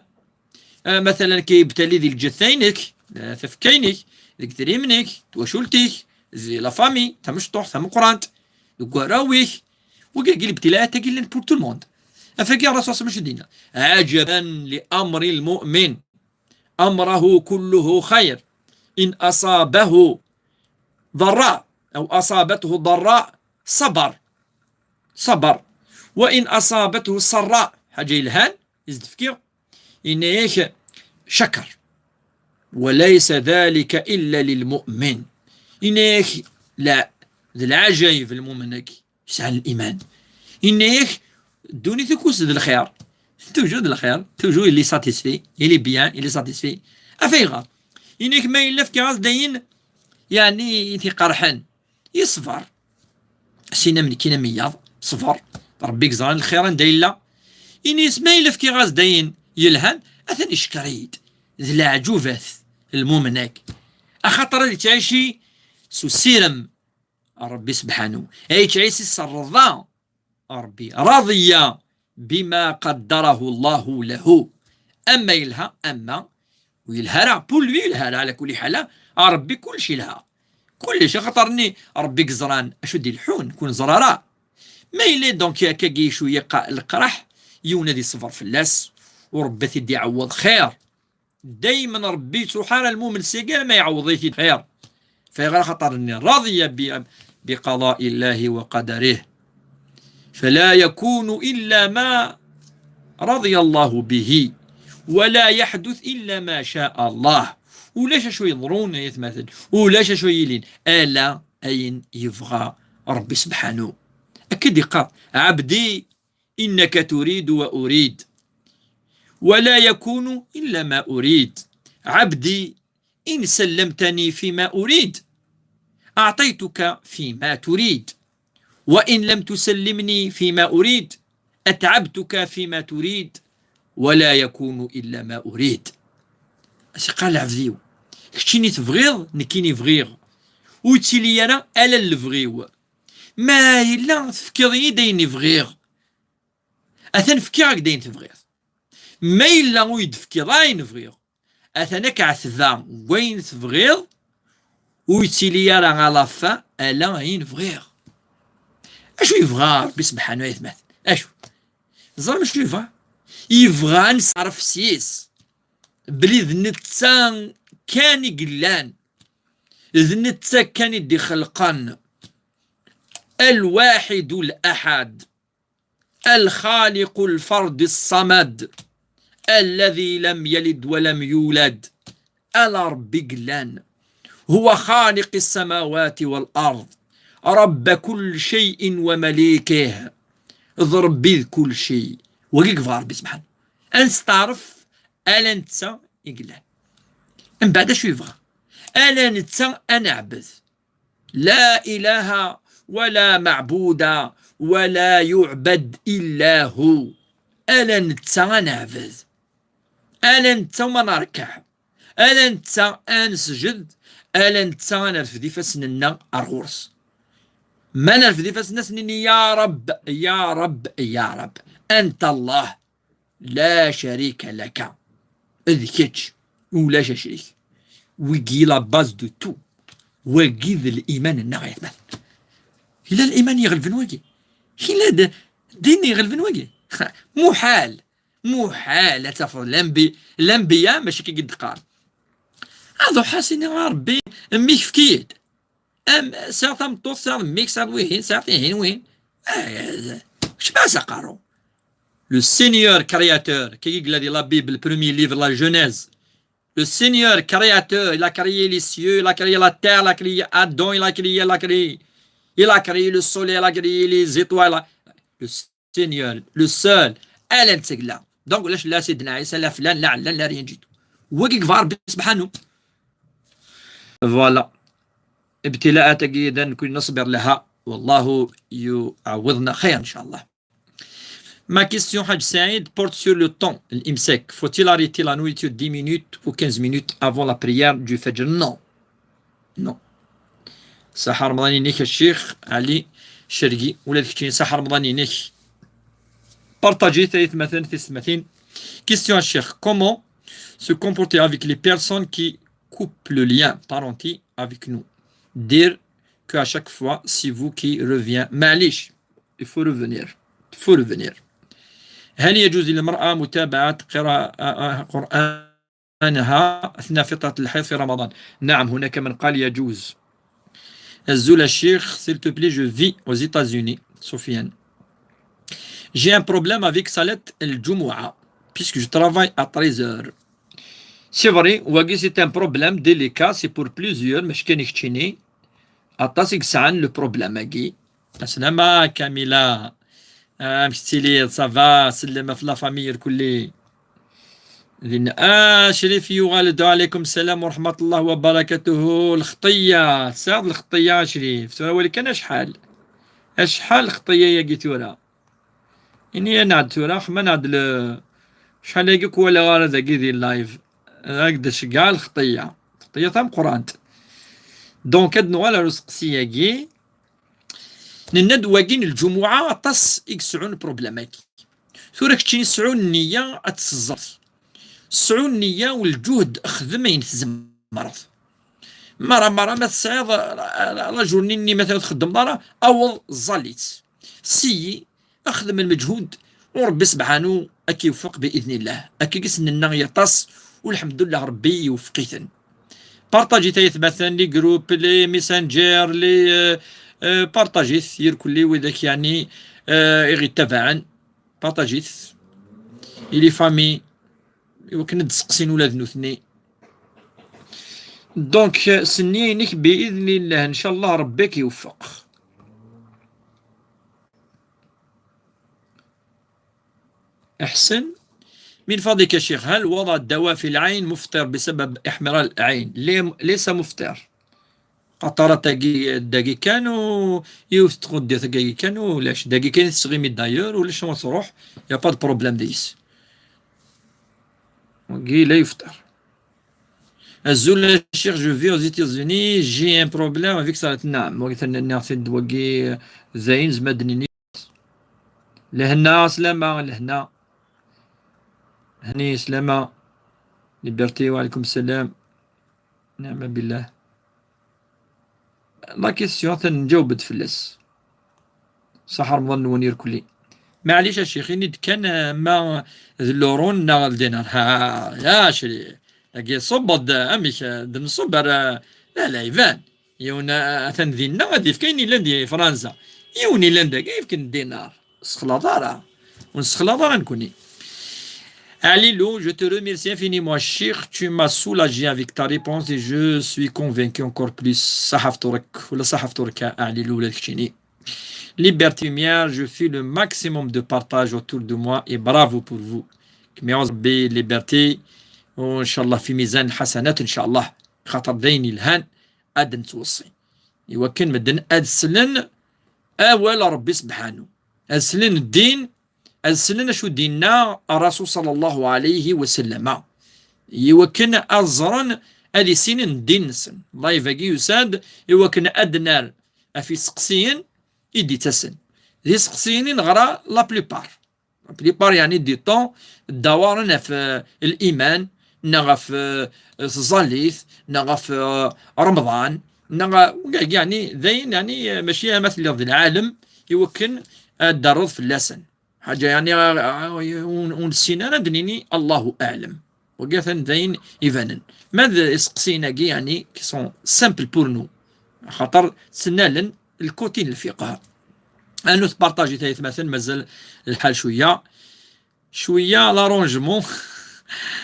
Ah, matala, ad k-ibtali di lǧetta-inek, eh, tafekka-inek, deg idrimen-ik, twacult-ik, di la famille, tamecṭuḥt, tameqqrant, deg warraw-ik. Wagi, agi lebtila, tagi llan pour tout le monde. Afagi, Ṛṛasul صلى الله عليه وسلم acu d-yenna? "عجبا لأمر المؤمن، أمره كله خير، إن أصابه ضراء أو أصابته ضراء صبر، صبر، وإن أصابته سراء." Ḥaǧa yelhan, i s-d-fkiɣ, yenna-yak, "شكر." وليس ذلك إلا للمؤمن. Yenna-yak, la, d lɛajayeb lmumen-agi yesɛan liman. Yenna-yak, ddunit akk-s d lxir. Toujours d lxir, toujours il est satisfait, il est bien, il est satisfait. Af ayɣer? Yenna-yak, ma yella fkiɣ-as-d ayen, yeɛni, i t-iqerḥen, yeṣber. Sin am nekkini am wiyaḍ, ṣber. Rebbi yeẓran lxir anda yella. Ini-as, ma yella fkiɣ-as-d ayen yelhan, atan icekkeṛ-iyi-d. D leɛǧubat lmumen-agi. Axaṭer ad yettɛici s usirem Rebbi sebḥanu. Ad yettɛici s rrḍa Rebbi. رضي بما قدره الله له. Ama yelha, ama ur yelha ara. Pour lui yelha ara, ɛla kulli ḥal. A Rebbi kullec yelha. Kullec, axaṭer-nni Rebbi yeẓran acu d-ileḥḥun, ur neẓri ara. Ma yella donc akkagi cwiya qa-, leqraḥ, yiwen ad iṣber fell-as, u Rebbi ad t-id-iɛewweḍ xir. Daymen Rebbi yettruḥ ara lmumen seg-a ma iɛewweḍ-it-id xir. Fayɣer? Axaṭer-nni رضي ب-، بقضاء الله وقدره. فلا يكون إلا ما رضي الله به، ولا يحدث إلا ما شاء الله. Ulac acu yeḍrun, ay atmaten, ulac acu yilin, ala ayen yebɣa Rebbi sebḥanu. Akka d-iqqar, عبدي إنك تريد وأريد، ولا يكون إلا ما أريد. عبدي إن سلمتني فيما أريد، أعطيتك فيما تريد، وإن لم تسلمني فيما أريد، أتعبتك فيما تريد، ولا يكون إلا ما أريد. As-iqqar lɛebd-iw, keččini tebɣiḍ, nekkini bɣiɣ. Ur yettili ara ala lebɣi-w. Ma yella tefkiḍ-iyi-d ayen i bɣiɣ, atan fkiɣ-ak-d ayen tebɣiḍ. Ma yella ur yi-d-tefkiḍ ayen bɣiɣ, atan ad k-ɛetbeɣ deg wayen tebɣiḍ, ur yettili ara à la fin ala ayen bɣiɣ. Acu yebɣa Rebbi sebḥanu, ay atmaten? Acu? Teẓram acu yebɣa? Yebɣa ad nesɛerf s-yes belli d netta kan i yellan, d netta kan i d-ixelqen. الواحد الأحد، الخالق الفرد الصمد، الذي لم يلد ولم يولد. Ala Rebbi i yellan. هو خالق السماوات والأرض، رب كل شيء ومليكه. D Rebbi d kulci. Wagi yebɣa Rebbi sebḥanu. Ad nesteɛref ala netta i yellan. Mbeɛd acu yebɣa? Ala netta ad neɛbed. لا إله ولا معبود ولا يعبد إلا هو. Ala netta ad neɛbed. Ala netta umi nerkeɛ. Ala netta ad nesǧed. Ala netta ad nerfed ifassen-nneɣ ar ɣur-s. Ma nerfed ifassen-nneɣ, ad s-nini: يا رب، يا رب، يا رب، أنت الله، لا شريك لك. D kečč, ulac acrik. Wigi la base de tout. Wagi d liman-nneɣ, ay atmaten. Yella liman iɣelben wagi? Yella d-, din iɣelben wagi? Muḥal. Muḥal ad tafeḍ lanbi-, lanbiya mačči akka i d-qqar. Ad ruḥeɣ as-iniɣ: a Rebbi, mmi-k efk-iyi-d. Am, sɛiɣ tameṭṭut, sɛiɣ mmi-k, sɛiɣ wihin, sɛiɣ tihin, wihin. Ah, kečč ma s-aqerru. Le Seigneur créateur, qui est la Bible, le premier livre, la Genèse. Le Seigneur créateur, il a créé les cieux, il a créé la terre, il a créé Adam, il a créé, il a créé, il a créé le soleil, il a créé les étoiles. Le Seigneur, le seul, ala netta i yellan. Donc, ulac la Sidna Ɛisa, la flan, la ɛellan, la rien du tout. Wagi yebɣa Rebbi sebḥanu. Voilà. Ibtilaat-agi d nekni neṣbir laha. Wallahu yuɛwiḍna xir, inchallah. Ma question, Haj Saïd, porte sur le temps, l'imsak. Faut-il arrêter la nourriture dix minutes ou quinze minutes avant la prière du Fajr? Non. Non. Saḥa Remḍan-inek a Ccix Ali Cergi, ula d keččini saḥa Remḍan-inek. Partagez-t ay atmaten, tisetmatin. Question a Ccix: comment se comporter avec les personnes qui coupent le lien parenté avec nous? Dire que à chaque fois, c'est vous qui revient. Maɛlic, il faut revenir. Il faut revenir. هل يجوز للمرأة متابعة قراءة قرآنها أثناء فترة الحيض في رمضان؟ نعم، هناك من قال يجوز. Azul a Ccix, s'il te plaît, je vis aux États-Unis. Sofiane. J'ai un problème avec Salat al-Jumu'ah, puisque je travaille à treize heures. C'est vrai, wagi c'est un problème délicat, c'est pour plusieurs, mačči kan i keččini. Aṭas i yesɛan le problème-agi. Aslama Kamila, amek tettiliḍ, ça va, sellem ɣef la famille irkelli. Din, ah, Crif yuɣal-d, وعليكم السلام ورحمة الله وبركاته. Lxeṭṭiyya, tesɛiḍ lxeṭṭiyya a Crif, tura wali kan acḥal. Acḥal lxeṭṭiyya-agi tura. Ini-aneɣ-d tura, xemmemeɣ-d le-, acḥal-agi ur k-walaɣ ara dagi di live. Ad ak-d-tceggɛeḍ lxeṭṭiyya. Lxeṭṭiyya tameqqrant. Donc, ad nuɣal ar useqsi-agi. Nenna-d wagi n lǧumuɛa aṭas i yesɛun problème-agi. Tura keččini sɛu nniya ad tseẓẓleḍ. Sɛu nniya u lǧuhd, xdem ayen tzemreḍ. Mara, mara, ma tesɛiḍ, euh, la journée-nni ma txeddmeḍ ara, aweḍ ẓẓal-itt. Seyyi, xdem lmeǧhud, u Ṛebbi sebḥanu ad k-iwefeq bi idnillah. Akka i s-nenna yaṭas, u lḥemdullah Ṛebbi iwefeq-iten. Partajit ay atmaten, les groupes, les messengers, les, euh, euh, partajit, irkelli widak yeɛni, euh, i ɣ-ittabaɛen. Partajit. I les familles, i wakken ad d-seqsin ula d nutni. Donc, s nniya-inek, bi idnillah, ncallah Ṛebbi ad k-iwefeq. Aḥsen. من فضلك يا شيخ، هل وضع الدواء في العين مفطر بسبب احمرار العين؟ لي-، ليس مفطر. Qaṭarat-agi, dagi kan u yiwet tɣuddi-agi kan ulac. Dagi kan i tesɣimi d'ailleurs, ulac ma tṛuḥ, y a pas de problème deg-s. Wagi la yefṭer. Azul a ccix, je vis aux États-Unis, j'ai un problème avec ça. Naam, wagi tenniḍ-t-id wagi, dayen zma d-nini. Lehna, slama, lehna. Hani, slama. Liberté, wa alaykum salam. Niɛma billah. La question, atan nǧaweb-d fell-as. Ṣaḥ Remḍan-nwen irkelli. Maɛlic a ccix, ini-d kan, eh, ma d l'euro neɣ ldinar. Ha, ya cri. Dagi ṣubbeḍ-d, amek, eh, d nṣubb ar, eh, la, la, iban. Yiwen, eh, atan dinna, ad yefk ayen yellan di Fransa. Yiwen yellan dagi, yefk-n dinar. Sexlaḍ ara. Ur nessexlaḍ ara nekkni. Alilou, je te remercie infiniment. Cheikh, tu m'as soulagé avec ta réponse et je suis convaincu encore plus. Ṣaḥa fṭur-ik, wala ṣaḥa fṭur-ik a Alilou, ula d keččini. Liberté Lumière, je fais le maximum de partage autour de moi et bravo pour vous. Kem iɛuz Rebbi Liberté, u ncallah fi mizan lḥasanat ncallah. Xaṭer d ayen yelhan ad nettweṣṣi. Iwakken medden ad slen awal Rebbi sebḥanu. Ad slen ddin, ad slen acu d-inna Rasul sallallahu alayhi wa sallama. Iwakken ad ẓren, ad issinen ddin-nsen. Live-agi yusa-d iwakken ad d-nerr ɣef iseqsiyen i d-ittasen. D iseqsiyen i neɣra la plupart. La plupart, yeɛni, du temps, ddawaren ɣef, eh, liman, neɣ ɣef, eh, tẓallit, neɣ ɣef, eh, Remḍan, neɣ, eh, yeɛni, d ayen, yeɛni, eh, mačči ama telliḍ d lɛalem, iwakken ad d-terreḍ fell-asen. Ḥaǧa, yeɛni, eh, eh, ur, ur nessin ara ad d-nini Allahu aɛlem. Wagi atan d ayen ibanen. Ma d iseqsiyen-agi, yeɛni, qui sont simples pour nous. Axaṭer ttnalen lkuti n lfiqh. Anu tpartajit ay atmaten, mazal lḥal cwiya. Cwiya l'arrangement.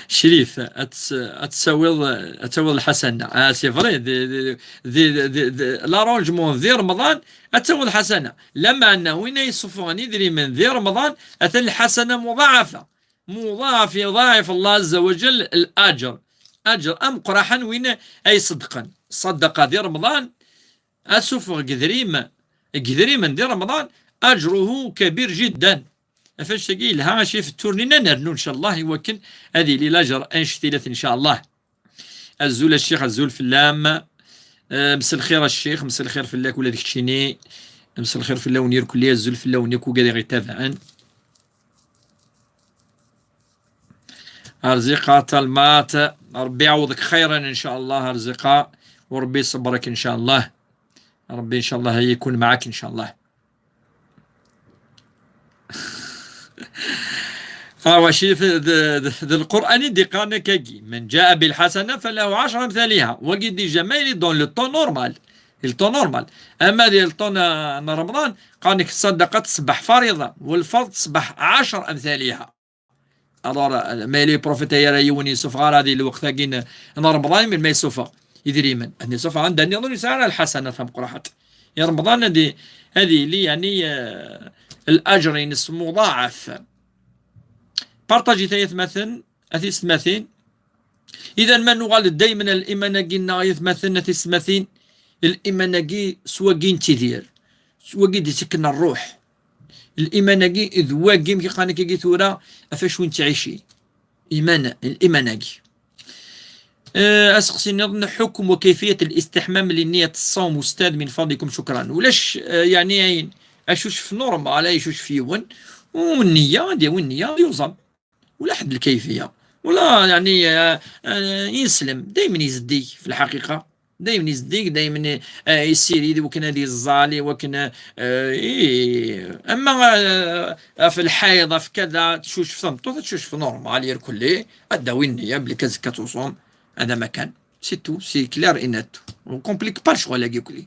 Crif, ad ts-, ad tsawiḍ, ad tawiḍ lḥasana. Ah, c'est vrai, d, d, d, d, d, l'arrangement di Remḍan, ad tawiḍ lḥasana. Lameɛna win ay yessuffɣen idrimen di Remḍan, atan lḥasana muḍaɛafa. Muḍaɛaf, yuḍaɛif Allah azza wa jall laǧer. Aǧer ameqqraḥ n win ay iṣeddqen. Ṣṣadaqa di Remḍan, asufeɣ deg idrim-, deg idrimen di Remḍan, ajruhu kabir jiddan. Ɣef wannect-agi yelha, a Crif, tura ad nernu, ncallah, iwakken ad yili laǧer annect-ilat, ncallah. Azul a ccix, azul fell-am. Eh, mselxir a ccix, mselxir fell-ak ula d keččini. Mselxir fell-awen irkelli, azul fell-awen akk wigad i ɣ-ittabaɛen. Arziqa talmat, Ṛebbi iɛawed-ik xayran, ncallah, Arziqa, u Ṛebbi iṣebber-ik, ncallah. Ṛebbi, ncallah, yekun maɛak, ncallah. Ah, wa Crif, d, d, d Lqur'an i d-iqqaren akkagi: من جاء بالحسنة فله عشر أمثالها. Wagi déjà ma yili dans le ton normal. Le ton normal. Ama di le ton, euh, n Remḍan, qqaren-ak ṣṣadaqa tṣebbeḥ fariḍa, u lferḍ tṣebbeḥ ɛecr amthaliha. Alors, ma yella uprofit ara yiwen yessufeɣ ara di lweqt-agi n, n Remḍan, melmi yessufeɣ idrimen? Ad yessufeɣ anda nniḍen yesɛa ara lḥasanat tameqqrant. I Remḍan ad i-, ad yili, yeɛni, eh, الأجر-ines muḍaɛaf. Partaǧit ay atmaten, a tisetmatin. Idan ma nuɣal daymen ar liman-agi-nneɣ ay atmaten, a tisetmatin, liman-agi s wagi nettidir, s wagi d-ittekken ṛṛuḥ. Liman-agi d wagi, amek i qqaren akkagi tura, ɣef acu nettɛici. Iman, liman-agi. Eh, aseqsi nniḍen, حكم وكيفية الاستحمام لنية الصوم أستاذ من فضلكم، شكرا. Ulac, eh, yeɛni ayen, acucef normal, acucef yiwen, u nniya, ad yawi nniya, ad yuẓam. Ula ḥedd lkayfiya. Ula, yeɛni, eh, eh, ineslem, daymen izeddig fi lḥaqiqa. Daymen izeddig, daymen, eh, yessirid i wakken ad iẓẓal, i wakken, eh, i, ama, eh, ɣef lḥayḍ, ɣef kada, tcucef tameṭṭut, ad tcucef normal, irkelli, ad d-tawi nniya, belli azekka ad tuṣum, hada ma kan. C'est tout, c'est clair et net. Ur complique pas lecɣal-agi akk-nni.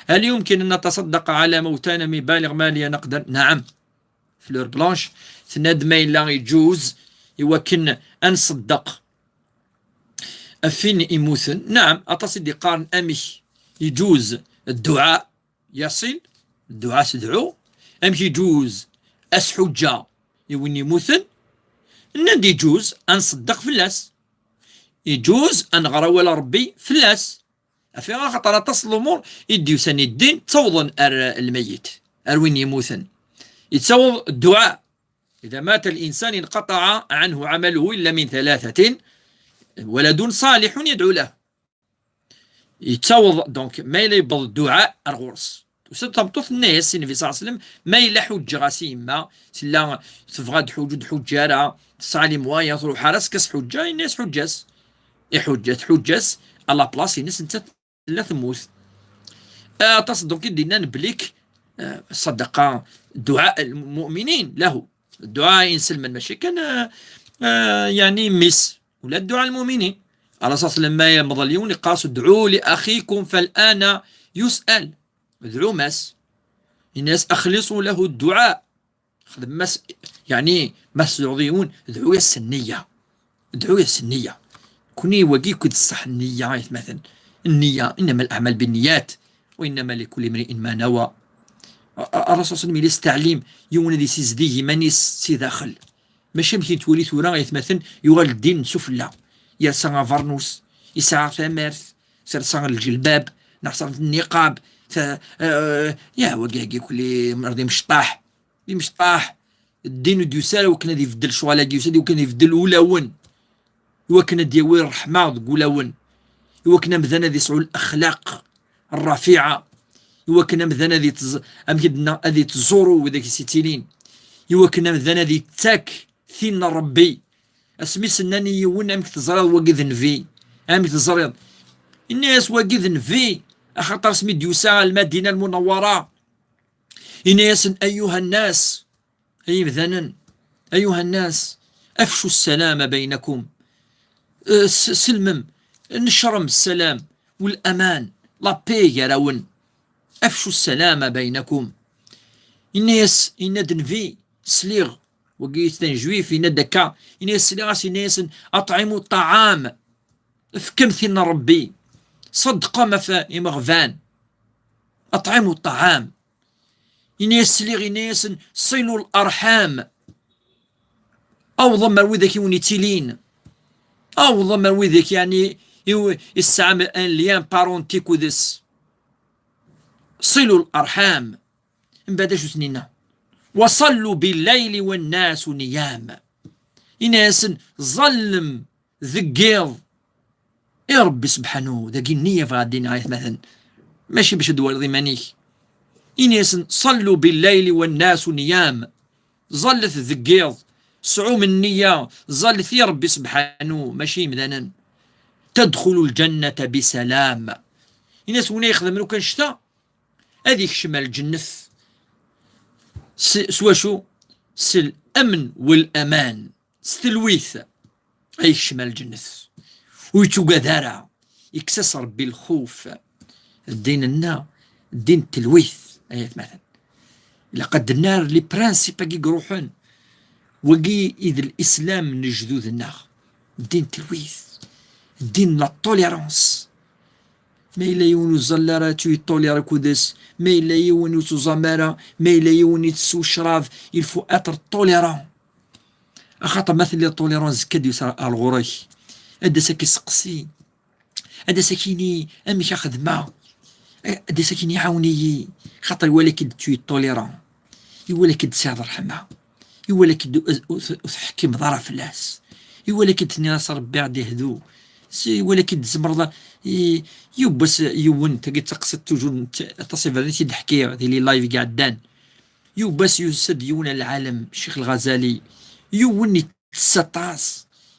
هل يمكن أن نتصدق على موتانا من بالغ ماليا نقدا؟ نعم. Fleur Blanche, tenna-d ma yella iǧuz i wakken ad nṣeddeq ɣef win immuten. Naɛam, aṭas i d-iqqaren amek iǧuz dduɛa, yaṣil, dduɛa tedɛu, amek iǧuz asḥuǧǧa i win immuten, nnan-d iǧuz ad nṣeddeq fell-as, iǧuz ad nɣer awal n Ṛebbi fell-as. Ɣef axaṭer aṭas n lumuṛ i d-yusan i ddin ttawḍen ar lmeyyet, ar win yemmuten. Yettaweḍ dduɛa. إذا مات الإنسان انقطع عنه عمله إلا من ثلاثة، ولد صالح يدعو له. Yettaweḍ, donc, ma yella yewweḍ dduɛa ar ɣur-s. Tusa-d tameṭṭut, tenna-yas i Nnbi ṣalla Llahu ɛalayhi wa sallam, ma yella ḥuǧǧeɣ-as i yemma, tella tebɣa ad tḥuǧǧ, ur d-tḥuǧǧ ara, tesɛa les moyens, truḥ ara, as-ḥuǧǧa, yenna-yas ḥuǧǧ-as. Iḥuǧǧa, tḥuǧǧ-as, à la place-ines nettat tella temmut. Aṭas donc i d-yennan belli k-, eh, ṣṣadaqa, dduɛa lmuminin lahu. Dduɛa inselmen, mačči kan, eh, eh, yeɛni mmi-s, ula dduɛa lmuminin. Ṛṛasul ṣalla Llahu ɛalayhi wa sallam, ma yemḍel yiwen, yeqqar-as: "ادعوا لأخيكم فالآن يسأل." Dɛum-as. Yenna-yas: "أخلصوا له الدعاء." Xdem-as, yeɛni, ma tedɛuḍ yiwen, dɛu-yas s nniya. Dɛu-yas s nniya. Kuni wagi akk d ṣṣeḥ nniya, ay atmaten. Nniya, إنما الأعمال بالنيات، وإنما لكل امرئ ما نوى. A, a, Ṛṛasul ṣalla Llahu ɛalayhi wa sallam yella yesteɛlim yiwen ad yessizdig iman-is si daxel. Mačči amek i nettwali tura, ay atmaten, yuɣal ddin n sufella. Yersa abernus, yesɛa tamart, tersa lǧelbab, neɣ tersa nniqab, ta-, eh, ya, wagi, agi kulli mṛ d imecṭaḥ. D imecṭaḥ. Ddin ur d-yusi ara wakken ad ibeddel ccɣel-agi, yusa-d i wakken ad ibeddel ulawen, i wakken ad d-yawi ṛṛeḥma deg ulawen, i wakken amdan ad yesɛu lexlaq rrafiɛa, i wakken amdan ad itẓ-, amek i d-nenna, ad ittẓuru widak i s-ittilin, i wakken amdan ad ittak tin n Ṛebbi. Asmi s-nnan i yiwen: "Amek teẓriḍ wagi d nnbi? Amek teẓriḍ?" Inna-yas: "Wagi d nnbi, axaṭer asmi d-yusa ɣer Lmadina Lmunawwara, inna-yasen: أيها الناس، ay imdanen, أيها الناس، أفشوا السلام بينكم." Eh, s-, sellmem, necrem ssalam, والأمان، la paix gar-awen. أفشوا السلام بينكم. Yenna-yas, yenna-d nnbi, sliɣ, wagi tanjwif, yenna-d akka, yenna-yas, sliɣ-as, yenna-yasen: "أطعموا الطعام." Fkem tin n Ṛebbi. Ṣeddqem ɣef imeɣban. أطعموا الطعام. Yenna-yas, sliɣ, yenna-yasen: "صلوا الأرحام." Awḍem ar widak i wen-ittilin. Awḍem ar widak, yeɛni, i w-, i tesɛam un lien parental akked-s. صلوا الأرحام. Mbeɛd acu s-nenna? "وصلوا بالليل والناس نيام." Yenna-yasen: "Ẓallem deg yiḍ i Ṛebbi sebḥanu." Dagi nniya bɣa ad d-iniɣ, ay atmaten, mačči bac ad twaliḍ iman-ik. Ini-asen: "صلوا بالليل والناس نيام." Ẓallet deg yiḍ, sɛum nniya, ẓallet i Ṛebbi sebḥanu, mačči imdanen. "تدخلوا الجنة بسلام." Ini-as, win ay ixedmen akk annect-a, ad ikcem ar lǧennet. S, s wacu? S lamn walaman. S telwit ay ikcem ar lǧennet. Ur yettugad ara. Ikkes-as Ṛebbi lxuf. Ddin-nneɣ, ddin n telwit, ay atmaten. Ilaq ad d-nerr les principes-agi iruḥen. Wagi i d l'islam n lejdud-nneɣ. Ddin n telwit. Ddin n la tolérance. Ma yella yiwen ur iẓall ara, tu yeṭṭulira akud-s. Ma yella yiwen ur tuẓam ara, ma yella yiwen yettessu ccrab, il faut être tolérant. Axaṭer ma telliḍ tolérant, zekka ad d-yusa ar ɣur-k. Ad d-as ad k-iseqsi. Ad as-ak-yini amek a xedmeɣ, ad as-ak-yini ɛawen-iyi, xaṭer iwala-k-id tu yeṭṭulira, iwala-k-id tesɛiḍ ṛṛeḥma, iwala-k-id ur, ur, ur teḥkimeḍ ara fell-as, iwala-k-id tenniḍ-as Ṛebbi ad ihdu, s-, iwala-k-id tzemreḍ a-, i-, yiwwas yiwen, tagi d taqsiṭ toujours n t-, aṭas iberdan i t-id-ḥkiɣ di les lives i iɛeddan. Yiwwas yusa-d yiwen a lɛalem, Ccix Lɣazali, yiwen yettess aṭas,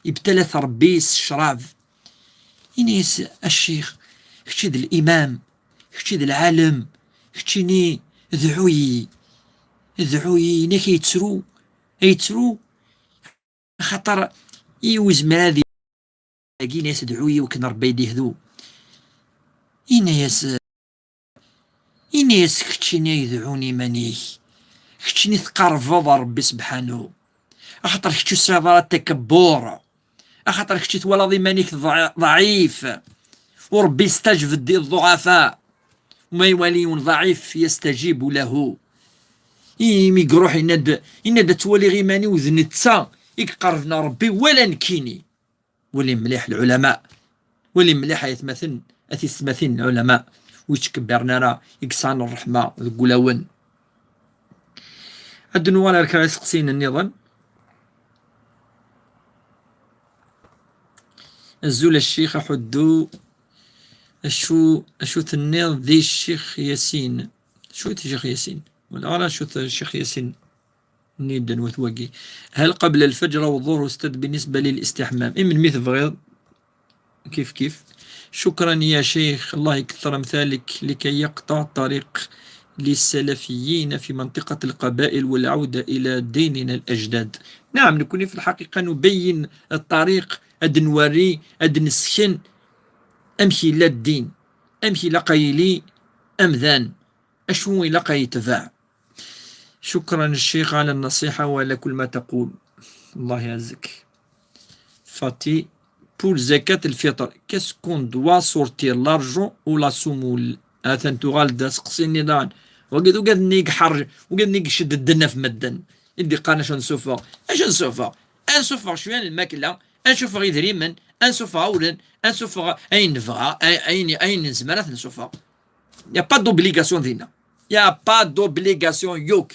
ibtala-t Ṛebbi s ccrab. Ini-as, a ccix, kečč i d limam, kečč i d lɛalem, keččini dɛu-yi, dɛu-yi, ini-ak a yettru, a yettru, axaṭer i uzmer ad yagi, ini-as dɛu-yi wakken Ṛebbi ad yehdu. Ini-as, Ini-as keččini ay dɛun iman-ik, keččini tqerrbeḍ ɣer Ṛebbi sebḥanu, axaṭer kečč ur tesɛiḍ ara takabbur, axaṭer kečč twalaḍ iman-ik ḍɛ-, ḍɛif, u Ṛebbi yestajeb-d i ḍḍuɛafa, ma iwali yiwen ḍɛif yastajibu lahu. Imi iruḥ yenna-d, yenna-d ad twaliɣ iman-iw d netta i iqerrben ɣer Ṛebbi wala nekkini. Wali mliḥ lɛulama, wali mliḥ aytmaten, a tiyessetmatin lɛulama, ur yettkebbir ara, i yesɛan ṛṛeḥma deg wulawen. Ad d-nuɣal ar kra iseqsiyen nniḍen. Azul a ccix Aḥuddu, acu, acu tenniḍ di ccix Yasin? Acu i d ccix Yasin? Wala ara acu d ccix Yasin? Nni-d anwa-t wagi. هل قبل الفجر والظهر أستاذ بالنسبة للاستحمام؟ إيه، من ميت بغيض. كيف كيف. شكرا يا شيخ، الله يكثر أمثالك لكي يقطع الطريق للسلفيين في منطقة القبائل والعودة إلى ديننا الأجداد. نعم، نكون في الحقيقة نبين الطريق، ad nwerri, ad nesken amek yella ddin, amek ilaq a yili amdan, acu ilaq a yetbeɛ. شكرا الشيخ على النصيحة وعلى كل ما تقول. الله يعزك. Fatih, pour zakat al-fitr, qu'est-ce qu'on doit sortir, l'argent ou la semoule? Atan tuɣal-d aseqsi-nni daɣen. Wagi d ugad-nni i iḥerj, ugad-nni i icedden ɣef medden. I d-iqqaren acu ad nsuffeɣ? Acu ad nsuffeɣ? Ad nsuffeɣ cwiya n lmakla, ad nsuffeɣ idrimen, ad nsuffeɣ awren, ad nsuffeɣ ayen nebɣa, ay-, ayen, ayen nezmer ad t-nsuffeɣ. Y a pas d'obligation dinna. Y a pas d'obligation yakk.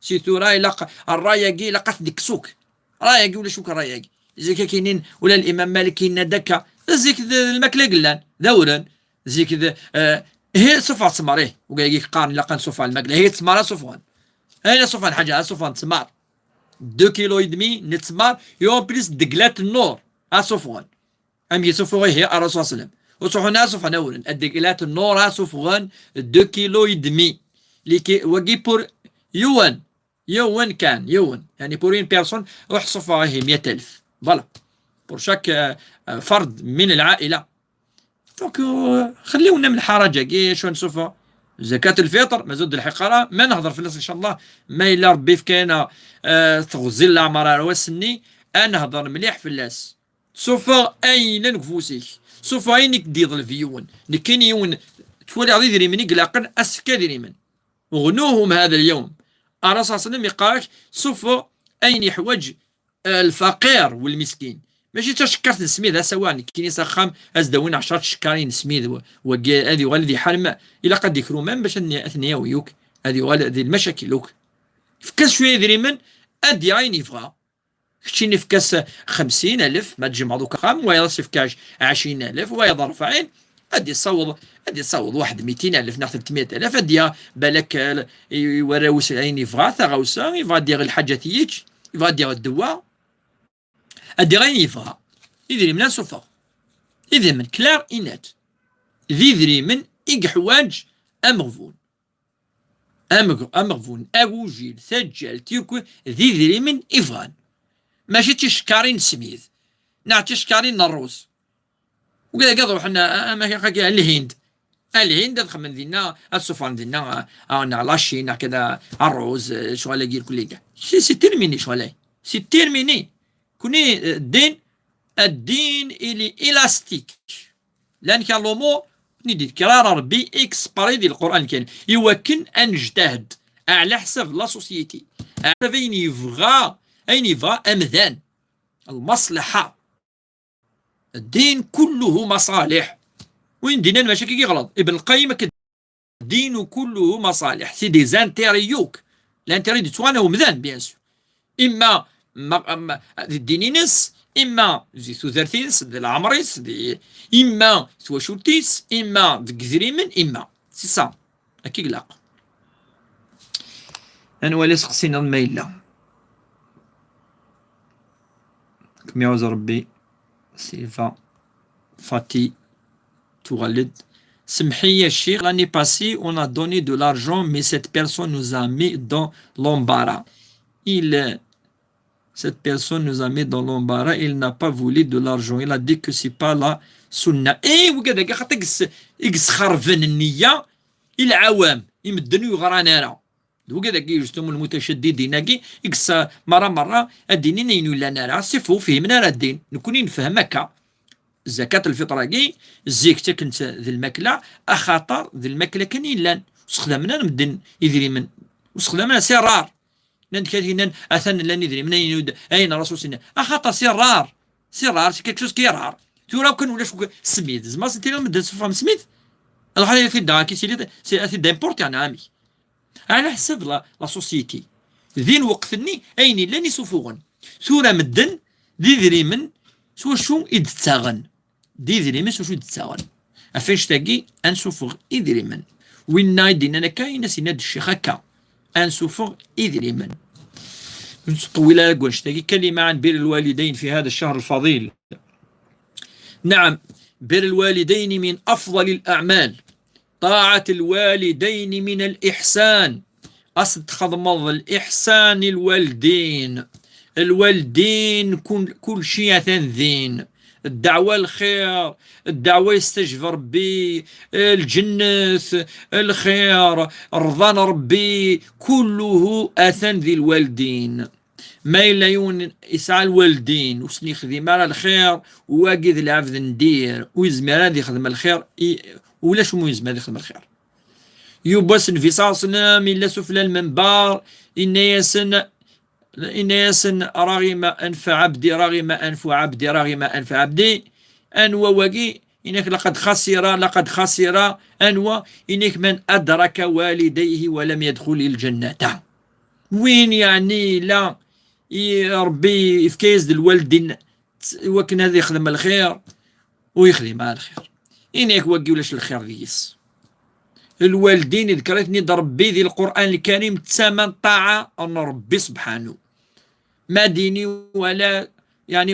Si tura ilaq, ṛṛay-agi ilaq ad t-nekkes akk. Ṛṛay-agi ulac akk ṛṛay-agi. Zik akinin, ula Limam Malik yenna-d akka. Zik d, d lmakla i yellan, d awren. Zik d, eh, ihi ṣṣufa ttmer, ih. Wagi qqaren ilaq ad nṣufa lmakla. Ihi ttmer ad ṣufɣen. Ayen ad ṣufɣen ḥaǧa, ad ṣufɣen ttmer. Deux kilos et demi n ttmer, et en plus deglat n nnur ad ṣufɣen. Am yessufuɣ ihi ar Rasul sallam. Ur ttruḥun ara suffɣen awren. Ad d-glat nnur ad suffɣen deux kilos et demi. Liki, wagi pour yiwen. Yiwen kan, yiwen. Yani pour une personne, ruḥ suffeɣ ihi miya alef. Voilà. Pour chaque, euh, euh, فرد من العائلة. Donc, euh, خليونا من الحرج-agi, acu ad nsuffeɣ? Zakat al-fitr, mazal d lḥiq ara, ma nehder fell-as, inchallah, ma yella Rebbi yefka-yaɣ, euh, teɣzi n leɛmer ar wass-nni, ad nehder mliḥ fell-as. Suffeɣ ayen yellan deg ufus-ik. Suffeɣ ayen i k-d-yeḍleb yiwen. Nekkini yiwen, twalaḍ idrimen i ilaqen, ad s-fkeɣ idrimen. اغنوهم هذا اليوم. Ar Rasul sallam yeqqar-ak, suffeɣ ayen yeḥwaǧ, eh, lfaqir u lmiskin. Mačči d tacekkart n smid, a sawa, nekkini s axxam, ad s-d-awin ɛecra tcekkarin n smid, wa-, wagi ad yuɣal ad iḥarem, ilaq ad d-ikru mam bac ad n-, ad ten-yawi yakk, ad yuɣal di lmacakil akk. Efk-as cwiya idrimen, ad d-yaɣ ayen yebɣa. Keččini efk-as xemsin alef, ma tjemɛeḍ akk axxam, wayeḍ ad s-yefk ɛec-, ɛecrin alef, wayeḍ rebɛin, ad d-yessaweḍ, ad d-yessaweḍ waḥed mitin alef neɣ tletmiyat alaf, ad d-yaɣ balak, eh, i, i warraw-is ayen yebɣa, taɣawsa, yebɣa ad d-yaɣ lḥaǧat i yečč, yebɣa ad d-yaɣ ddwa, ad d-yaɣ ayen yebɣa. Idrimen ad suffeɣ. Idrimen, clair et net. D idrimen i yeḥwaǧ ameɣbun. Ameg-, ameɣbun, agujil, taǧǧalt, yakk d idrimen i bɣan. Mačči d ticekkarin n smid, neɣ d ticekkarin n ṛṛuz. Wigad ad ruḥen, a, a, ama akka, a Lhind. A Lhind ad xedmen dinna, ad suffɣen dinna, a, a, neɣ la Chine, neɣ kada, ṛṛuz, eh, ccɣel-agi irkelli. C'est, c'est terminé ccɣel-agi. C'est terminé. Kuni, euh, ddin, ddin, il est élastique. Llan kra n lumuṛ ur ten-id-yeḍkir ara Ṛebbi exprès di Lqur'an Lkarim, i wakken ad nejtahed ɛla ḥsab la société, ɛla ḥsab ayen yebɣa, ayen yebɣa amdan, lmaṣlaḥa. Ddin kulluhu maṣaliḥ. Win d-yennan mačči akka i yeɣleḍ. Ibn Lqayyim akka, ddin kulluhu maṣaliḥ. C'est des intérêts yakk. L'intérêt d tuɣana umdan, bien sûr. Imma ma, ma, di ddin-ines, imma di tudert-ines, di leɛmer-is, di, imma twacult-is, imma deg idrimen, imma. C'est ça. Akka i ilaq. Ad nwali aseqsi-nniḍen ma yella. Kem-iɛuz Rebbi. Silva Fati tuɣal-d. Semḥ-iyi a ccix, l'année passée, on a donné de l'argent, mais cette personne nous a mis dans l'embarras. Il, cette personne nous a mis dans l'embarras, il n'a pas voulu de l'argent. Il a dit que c'est pas la sunna. Eh, wigad-agi, xaṭi i yes-, i yesxerben nniya i lɛawam, i medden ur yeɣran ara. D wigad-agi, justement, lmutacaddidin-agi, i yes-, merra, merra, ad d-inin ayen ur yellan ara. C'est faux, ur fhimen ara ddin. Nekkni nefhem akka. Zakat lfitr-agi, zik ttaken-tt d lmakla, axaṭer d lmakla kan i yellan. Ur sexdamen ara medden idrimen. Ur sexdamen ara, c'est rare. Nnan-d kra, nnan, atan llan idrimen, ayen ur d-, ayen Rasul s-yenna. Axaṭer c'est rare. C'est rare, c'est quelque chose qui est rare. Tura kan ulac akk smid. Tzemreḍ ad tiniḍ medden suffɣen smid? Lḥal ad t-id-, ad t-id-, ad t-id-importiɣ neɣ amek? Ɛla ḥsab la, la société. Di lweqt-nni, ayen illan isufuɣen. Tura medden d idrimen s wacu i d-ttaɣen. D idrimen s wacu i d-ttaɣen. Ɣef annect-agi, ad nsuffeɣ idrimen. Winna i d-yennan akka, ini-as, yenna-d ccix akka. Ad nsuffeɣ idrimen. Ur nettṭewwil ara deg wannect-agi. كلمة عن بر الوالدين في هذا الشهر الفضيل. نعم، بر الوالدين من أفضل الأعمال. طاعة الوالدين من الإحسان. Ad s-txedmeḍ liḥsan i lwaldin. Lwaldin kul-, kulci atan din. Ddeɛwa lxir, ddeɛwa yestajeb Rebbi, lǧennet, lxir, rḍa n Rebbi, kulluhu atan di lwaldin. Ma yella yiwen yesɛa lwaldin, ur sen-yexdim ara lxir, wagi d lɛebd n dir, ur yezmir ara ad yexdem lxir, i, ulac umi yezmir ad yexdem lxir. Yiwwas Nnbi ṣalla Llahu ɛalayhi wa sallam, yella sufella lmenbar, inna-yasen, inna-yasen, رغم أنف عبدي، رغم أنف عبدي، رغم أنف عبدي. Anwa wagi? Inek لقد خسر، لقد خسر. Anwa? Inek من أدرك والديه ولم يدخل الجنة. Win, yeɛni, yella i Rebbi yefka-yas-d lwaldin i wakken ad yexdem lxir, ur yexdim ara lxir. Ini-ak wagi ulac lxir deg-s. Lwaldin idker-iten-id Rebbi di Lqur'an Lkarim d tama n ṭṭaɛa n Rebbi sebḥanu. Ma d-ini wala, yeɛni,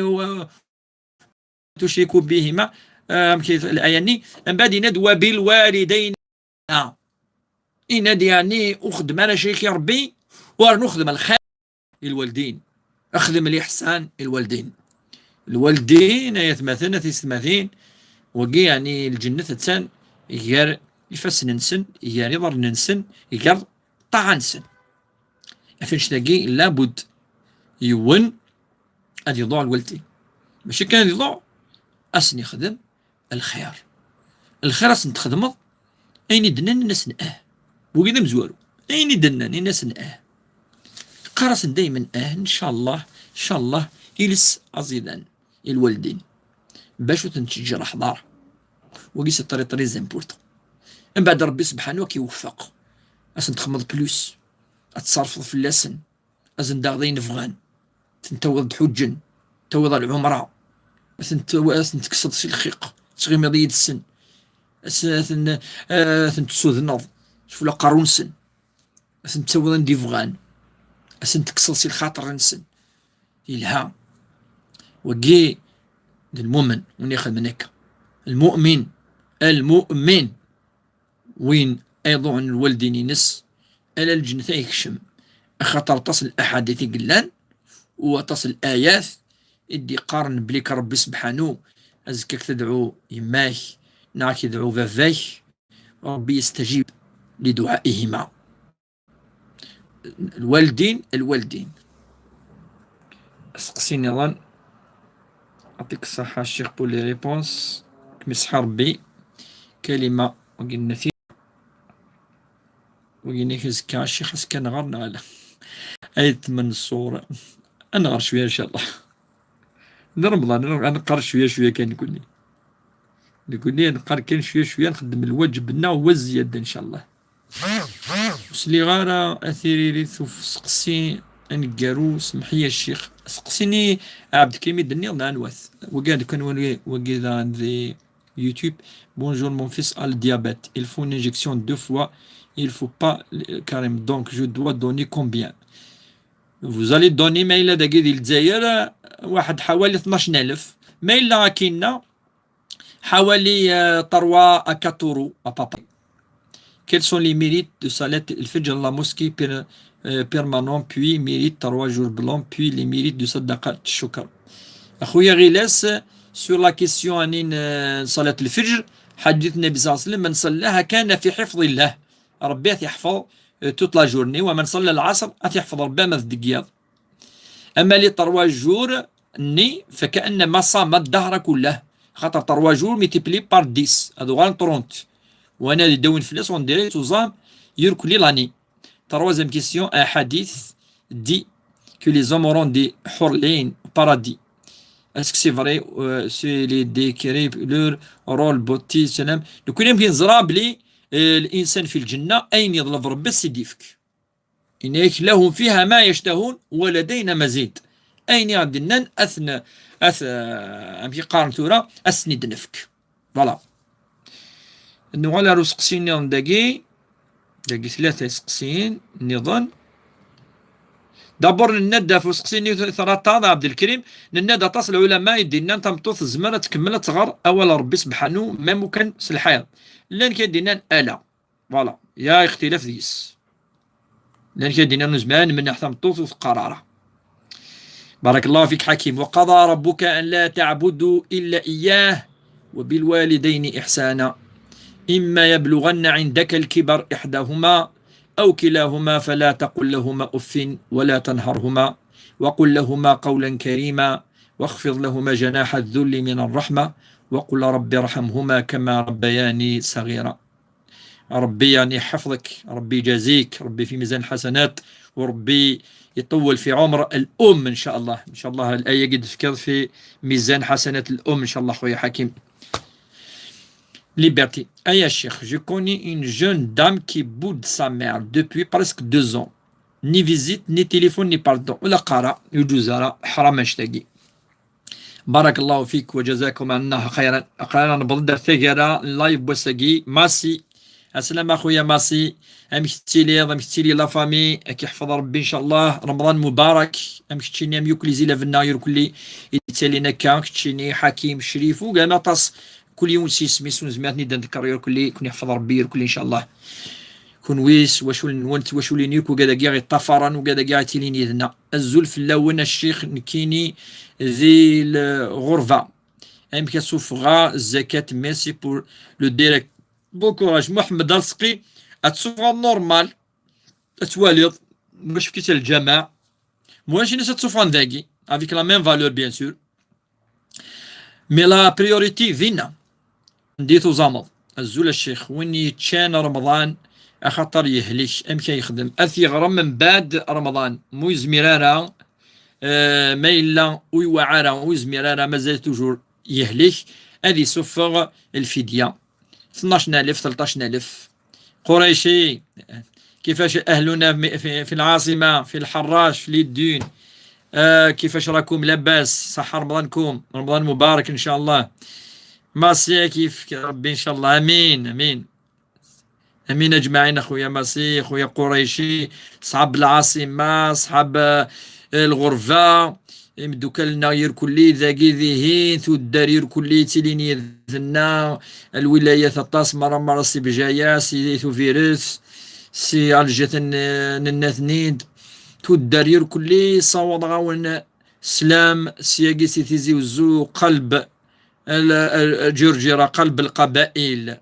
تشركوا بهما، ah, amek i, laya-nni, mbeɛd yenna-d: "وبالوالدين". Ah. Yenna-d, yeɛni, ur xeddem ara ccrik i Rebbi, u rnu xdem lxir i lwaldin. Xdem liḥsan i lwaldin. Lwaldin, ay atmaten, a tisetmatin, wagi, yeɛni, lǧennet attan gar ifassen-nsen, gar iḍarren-nsen, gar ṭṭaɛa-nsen. Ɣef annect-agi, labud yiwen ad iḍuɛ lwaldin. Mačči kan ad iḍuɛ, ad sen-ixdem lxir. Lxir ad sen-txedmeḍ, ayen i d-nnan, in-asen ah. Wagi d amezwaru. Ayen i d-nnan, in-asen ah. Qqar-asen daymen ah, ncallah, ncallah, iles aẓidan i lwaldin, bac ur ten-teǧǧeḍ aḥḍar. Wagi c'est très, très important. Mbeɛd Rebbi sebḥanu ad k-iweffeq, ad sen-txedmeḍ plus, ad tṣerfeḍ fell-asen, ad sen-daɣeḍ ayen bɣan, ad ten-tawiḍ ad ḥuǧǧen, tawiḍ ɣer lɛumra, ad ten-, ad ten-tekkseḍ si lxiq, ad tɣimiḍ yid-sen, ad sen-, ad ten-, ad ten-tessudneḍ sufella aqerru-nsen, ad ten-tawiḍ anda i bɣan, ad ten-tekkseḍ si lxaṭer-nsen. Yelha. Wagi d lmumen, win ixedmen akka. Lmu'min, lmu'min, win ay iḍuɛen lwaldin-ines, ala lǧennet ay yekcem. Axaṭer aṭas n laḥadit i yellan, u aṭas n layat i d-iqqaren belli k Rebbi sebḥanu, azekka ad k-tedɛu yemma-k, neɣ ad k-yedɛu baba-k, Rebbi yestajib liduɛaihima. Lwaldin, lwaldin. Aseqsi nniḍen. يعطيك الصحة الشيخ pour les réponses. Kem iseḥḥa Rebbi. Kalima, wagi n Nafi. Wagi n azekka, a ccix, azekka nɣer neɣ ala? Ayt Menṣur. Ad nɣer cwiya, ncallah. D Remḍan, ad nɣer, ad neqqar cwiya, cwiya kan nekkni. Nekkni ad neqqar kan cwiya, cwiya, nxeddem lwaǧeb-nneɣ wa zzyada, ncallah. Ur sliɣ ara a tiririt uf seqsi aneggaru, semḥ-iyi a ccix. Seqsi-nni a Ɛebdekrim i d-nniɣ, d anwa-t? Wagi ad kan wali, wagi daɣen di YouTube. Bonjour, mon fils a le diabète. Il faut une injection deux fois. Il faut pas, euh, carrément. Donc, je dois donner combien? Vous allez donner, ma yella dagi di Lezzayer, euh, واحد حوالي اثناش ألف. Ma yella akinna, حوالي, euh, trois à quatre euros à peu près. Quels sont les mérites de صلاة الفجر à la mosquée per-, euh, permanent, puis mérite trois jours blancs, puis les mérites de صدقة الشكر. أخويا غيلاس، sur la question عن، آه، صلاة الفجر، حديث النبي صلى الله عليه وسلم: من صلاها كان في حفظ الله. ربي يحفظ، آه، toute la journée، ومن صلى العصر يحفظ ربي ما تدقيض. أما les trois jours ني فكأنما صام الدهر كله، خاطر trois jours multiplié par dix، هذو غير trente. وأنا اللي داون فلاس، on dirait تزام يركلي l'année. Troisième question, un hadith dit que les hommes auront des حور العين au paradis. Est-ce que c'est vrai? Euh, c'est les décrire leur rôle, beauté, سلام. Donc, il y a بلي، آه، الإنسان في الجنة أين يطلب ربي السيد يفك. إنك لهم فيها ما يشتهون ولدينا مزيد. أين يغدنن أثن، أث-، آه، أمشي قارن ثورة أسند نفك. Voilà. Nuɣal ar useqsi-nniḍen dagi. Dagi tlata iseqsiyen nniḍen. D'abord, nenna-d ɣef useqsi-nni ثلاثة, Ɛebdelkrim, nenna-d aṭas n lɛulama i d-yennan tameṭṭut tezmer ad tkemmel ad tɣer awal n Rebbi sebḥanu, même ukan s lḥayḍ. Llan kra i d-yennan ala. Voilà. Ya ixtilaf deg-s. Llan kra i d-yennan ur nezmir ad nemneɛ tameṭṭut ur teqqar ara. بارك الله فيك حكيم. وقضى ربك أن لا تعبدوا إلا إياه وبالوالدين إحسانا. إما يبلغن عندك الكبر إحداهما أو كلاهما فلا تقل لهما أف ولا تنهرهما وقل لهما قولا كريما واخفض لهما جناح الذل من الرحمة وقل رب ارحمهما كما ربياني صغيرا. ربي يعني يحفظك، ربي يجازيك، ربي في ميزان حسنات، وربي يطول في عمر الأم إن شاء الله. إن شاء الله الآية قد فكر في ميزان حسنات الأم إن شاء الله خويا حكيم. Liberté. أيا الشيخ, je connais une jeune dame qui boude sa mère depuis presque deux ans. Ni visite, ni téléphone, ni pardon. ولا قارة، يجوز راه حرام أشتاقي. بارك الله فيك وجزاكم الله خيرا. أقرأنا نبض الدار ثقيلة لايف بوسقي ماسي. السلام أخويا ماسي، أمك تشيلي، أمك تشيلي لا فامي، أك يحفظ ربي إن شاء الله. رمضان مبارك. أمك تشيني أم يوكلي زيلا فينا يركلي يتسالينا كا، تشيني حكيم شريف وقال طاس كل يوم سي سميس ونزماتني دنذكر يركلي، كن يحفظ ربي يركلي إن شاء الله. Kunwi s waculin-nwen, d tiwaculin-iw, wigad-agi i ɣ-iṭṭafaren, wigad-agi i ttilin yid-neɣ. Azul fell-awen a ccix, nekkini di lɣerba. Amek ad suffɣeɣ zzakat? Merci pour le direct. Bon courage. Muḥemmed Arezqi, ad tsuffɣeḍ normal, ad twaliḍ, ma cefk-itt lǧameɛ. Mwac inas ad tsuffɣen dagi, avec la même valeur, bien sûr. Mais la priorité dinna, anda i tuẓameḍ. Azul a ccix, win yeččan Remḍan, axaṭer yehlik, amek ay yexdem? Ad t-yeɣrem mbeɛd Remḍan, mu yezmir ara, eh, ma yella ur yewɛa ara, ur yezmir ara, mazal toujours yehlik, ad isuffeɣ lfidya. Tnac alef, tleṭṭac alef. قريشي، كيفاش أهلنا في، في، في العاصمة، في الحراش، في ليدون؟ آه، كيفاش راكم؟ لاباس؟ صحة رمضانكم، رمضان مبارك إن شاء الله. ماسي كيف ربي إن شاء الله، آمين، آمين. آمين أجمعين أخويا ماسي، أخويا قريشي، صحاب العاصمة، صحاب، آه، الغربة. Imdukal-nneɣ irkelli dagi dihin, tuddar irkelli ttilin yid-nneɣ, lwilayat aṭas, merra merra si Bgayet, si Tubiret, si Aljet n, n Nnatnid, tuddar irkelli, ssawaḍeɣ-awen sslam, syagi si Tizi Uzzu, qalb, al, al, Ǧerǧira, qalb lqabail.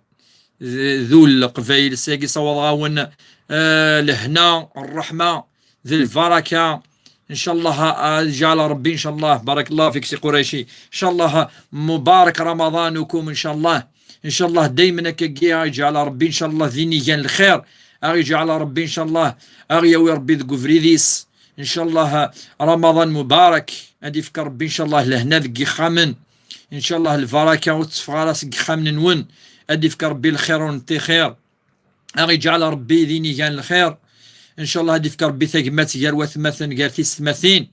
D-, d ul Leqbayel, syagi ssawaḍeɣ-awen, eh, lehna, ṛṛeḥma, d lbaraka, إن شاء الله، آه، جعل ربي إن شاء الله، بارك الله فيك سي قريشي، إن شاء الله مبارك رمضانكم إن شاء الله. إن شاء الله دايما هكاكي يجعل ربي إن شاء الله ذي نيجان الخير. أغي جعل ربي إن شاء الله، أغي ياوي ربي ذك فريديس. إن شاء الله رمضان مبارك. أدي فك ربي إن شاء الله لهنا ذك خامن. إن شاء الله البركة وتصفى راسك خامن نون. أدي فك ربي الخير ونتي خير. أغي جعل ربي ذي نيجان الخير. إن شاء الله أدي فك ربي ثقمات جار وثمثن جار تيستماثين.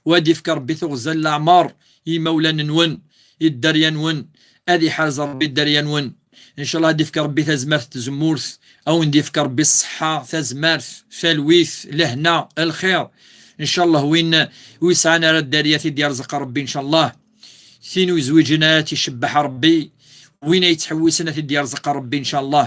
وأدي فك ربي ثغزل الأعمار. يمولان نون. يدريا نون. أدي حرز ربي الدريا نون. إن شاء الله أدي فك ربي ثزمرت تزمورت. أو ندي فك ربي الصحة ثزمرت ثلويث لهنا الخير. إن شاء الله وين ويسعنا راه الدارية ديال رزق ربي إن شاء الله. Sin ur yezwiǧen ara ad t-icebbeḥ Ṛebbi, win ay yettḥewwisen ad t-id-yerẓeq Ṛebbi, ncallah.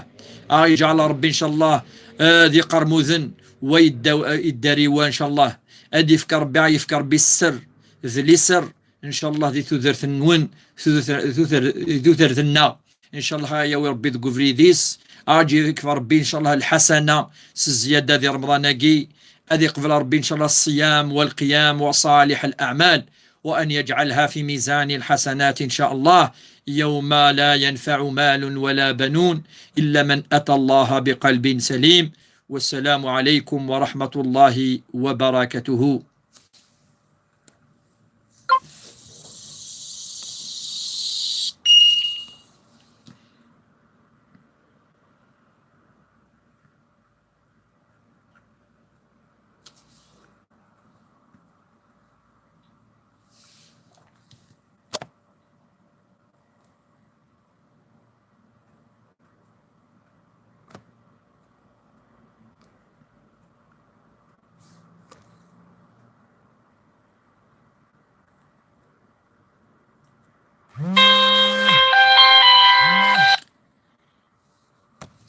Ad yeǧɛel Ṛebbi, ncallah, eh, d iqermuden, wa yedda, eh, yeddari wa, ncallah. Ad yefk Ṛebbi, ad yefk Ṛebbi sser d liser, ncallah, di tudert-nwen, tudert, tudert, tudert-nneɣ. Ncallah, ad yawi Ṛebbi deg ubrid-is, ad yekf Ṛebbi, ncallah, lḥasana s zzyada di Remḍan-agi, ad yeqbel Ṛebbi, ncallah, ṣṣyam wa lqiyam wa ṣaliḥ al-aɛmal. وأن يجعلها في ميزان الحسنات إن شاء الله، يوم لا ينفع مال ولا بنون إلا من أتى الله بقلب سليم. والسلام عليكم ورحمة الله وبركاته.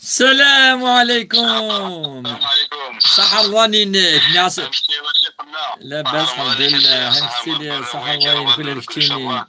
السلام عليكم. السلام عليكم. صح رمضان ينك، ناصر. أمشي يا شيخنا. لاباس، الحمد لله. هنكسي لي صح رمضان ينك، كل الكتيني.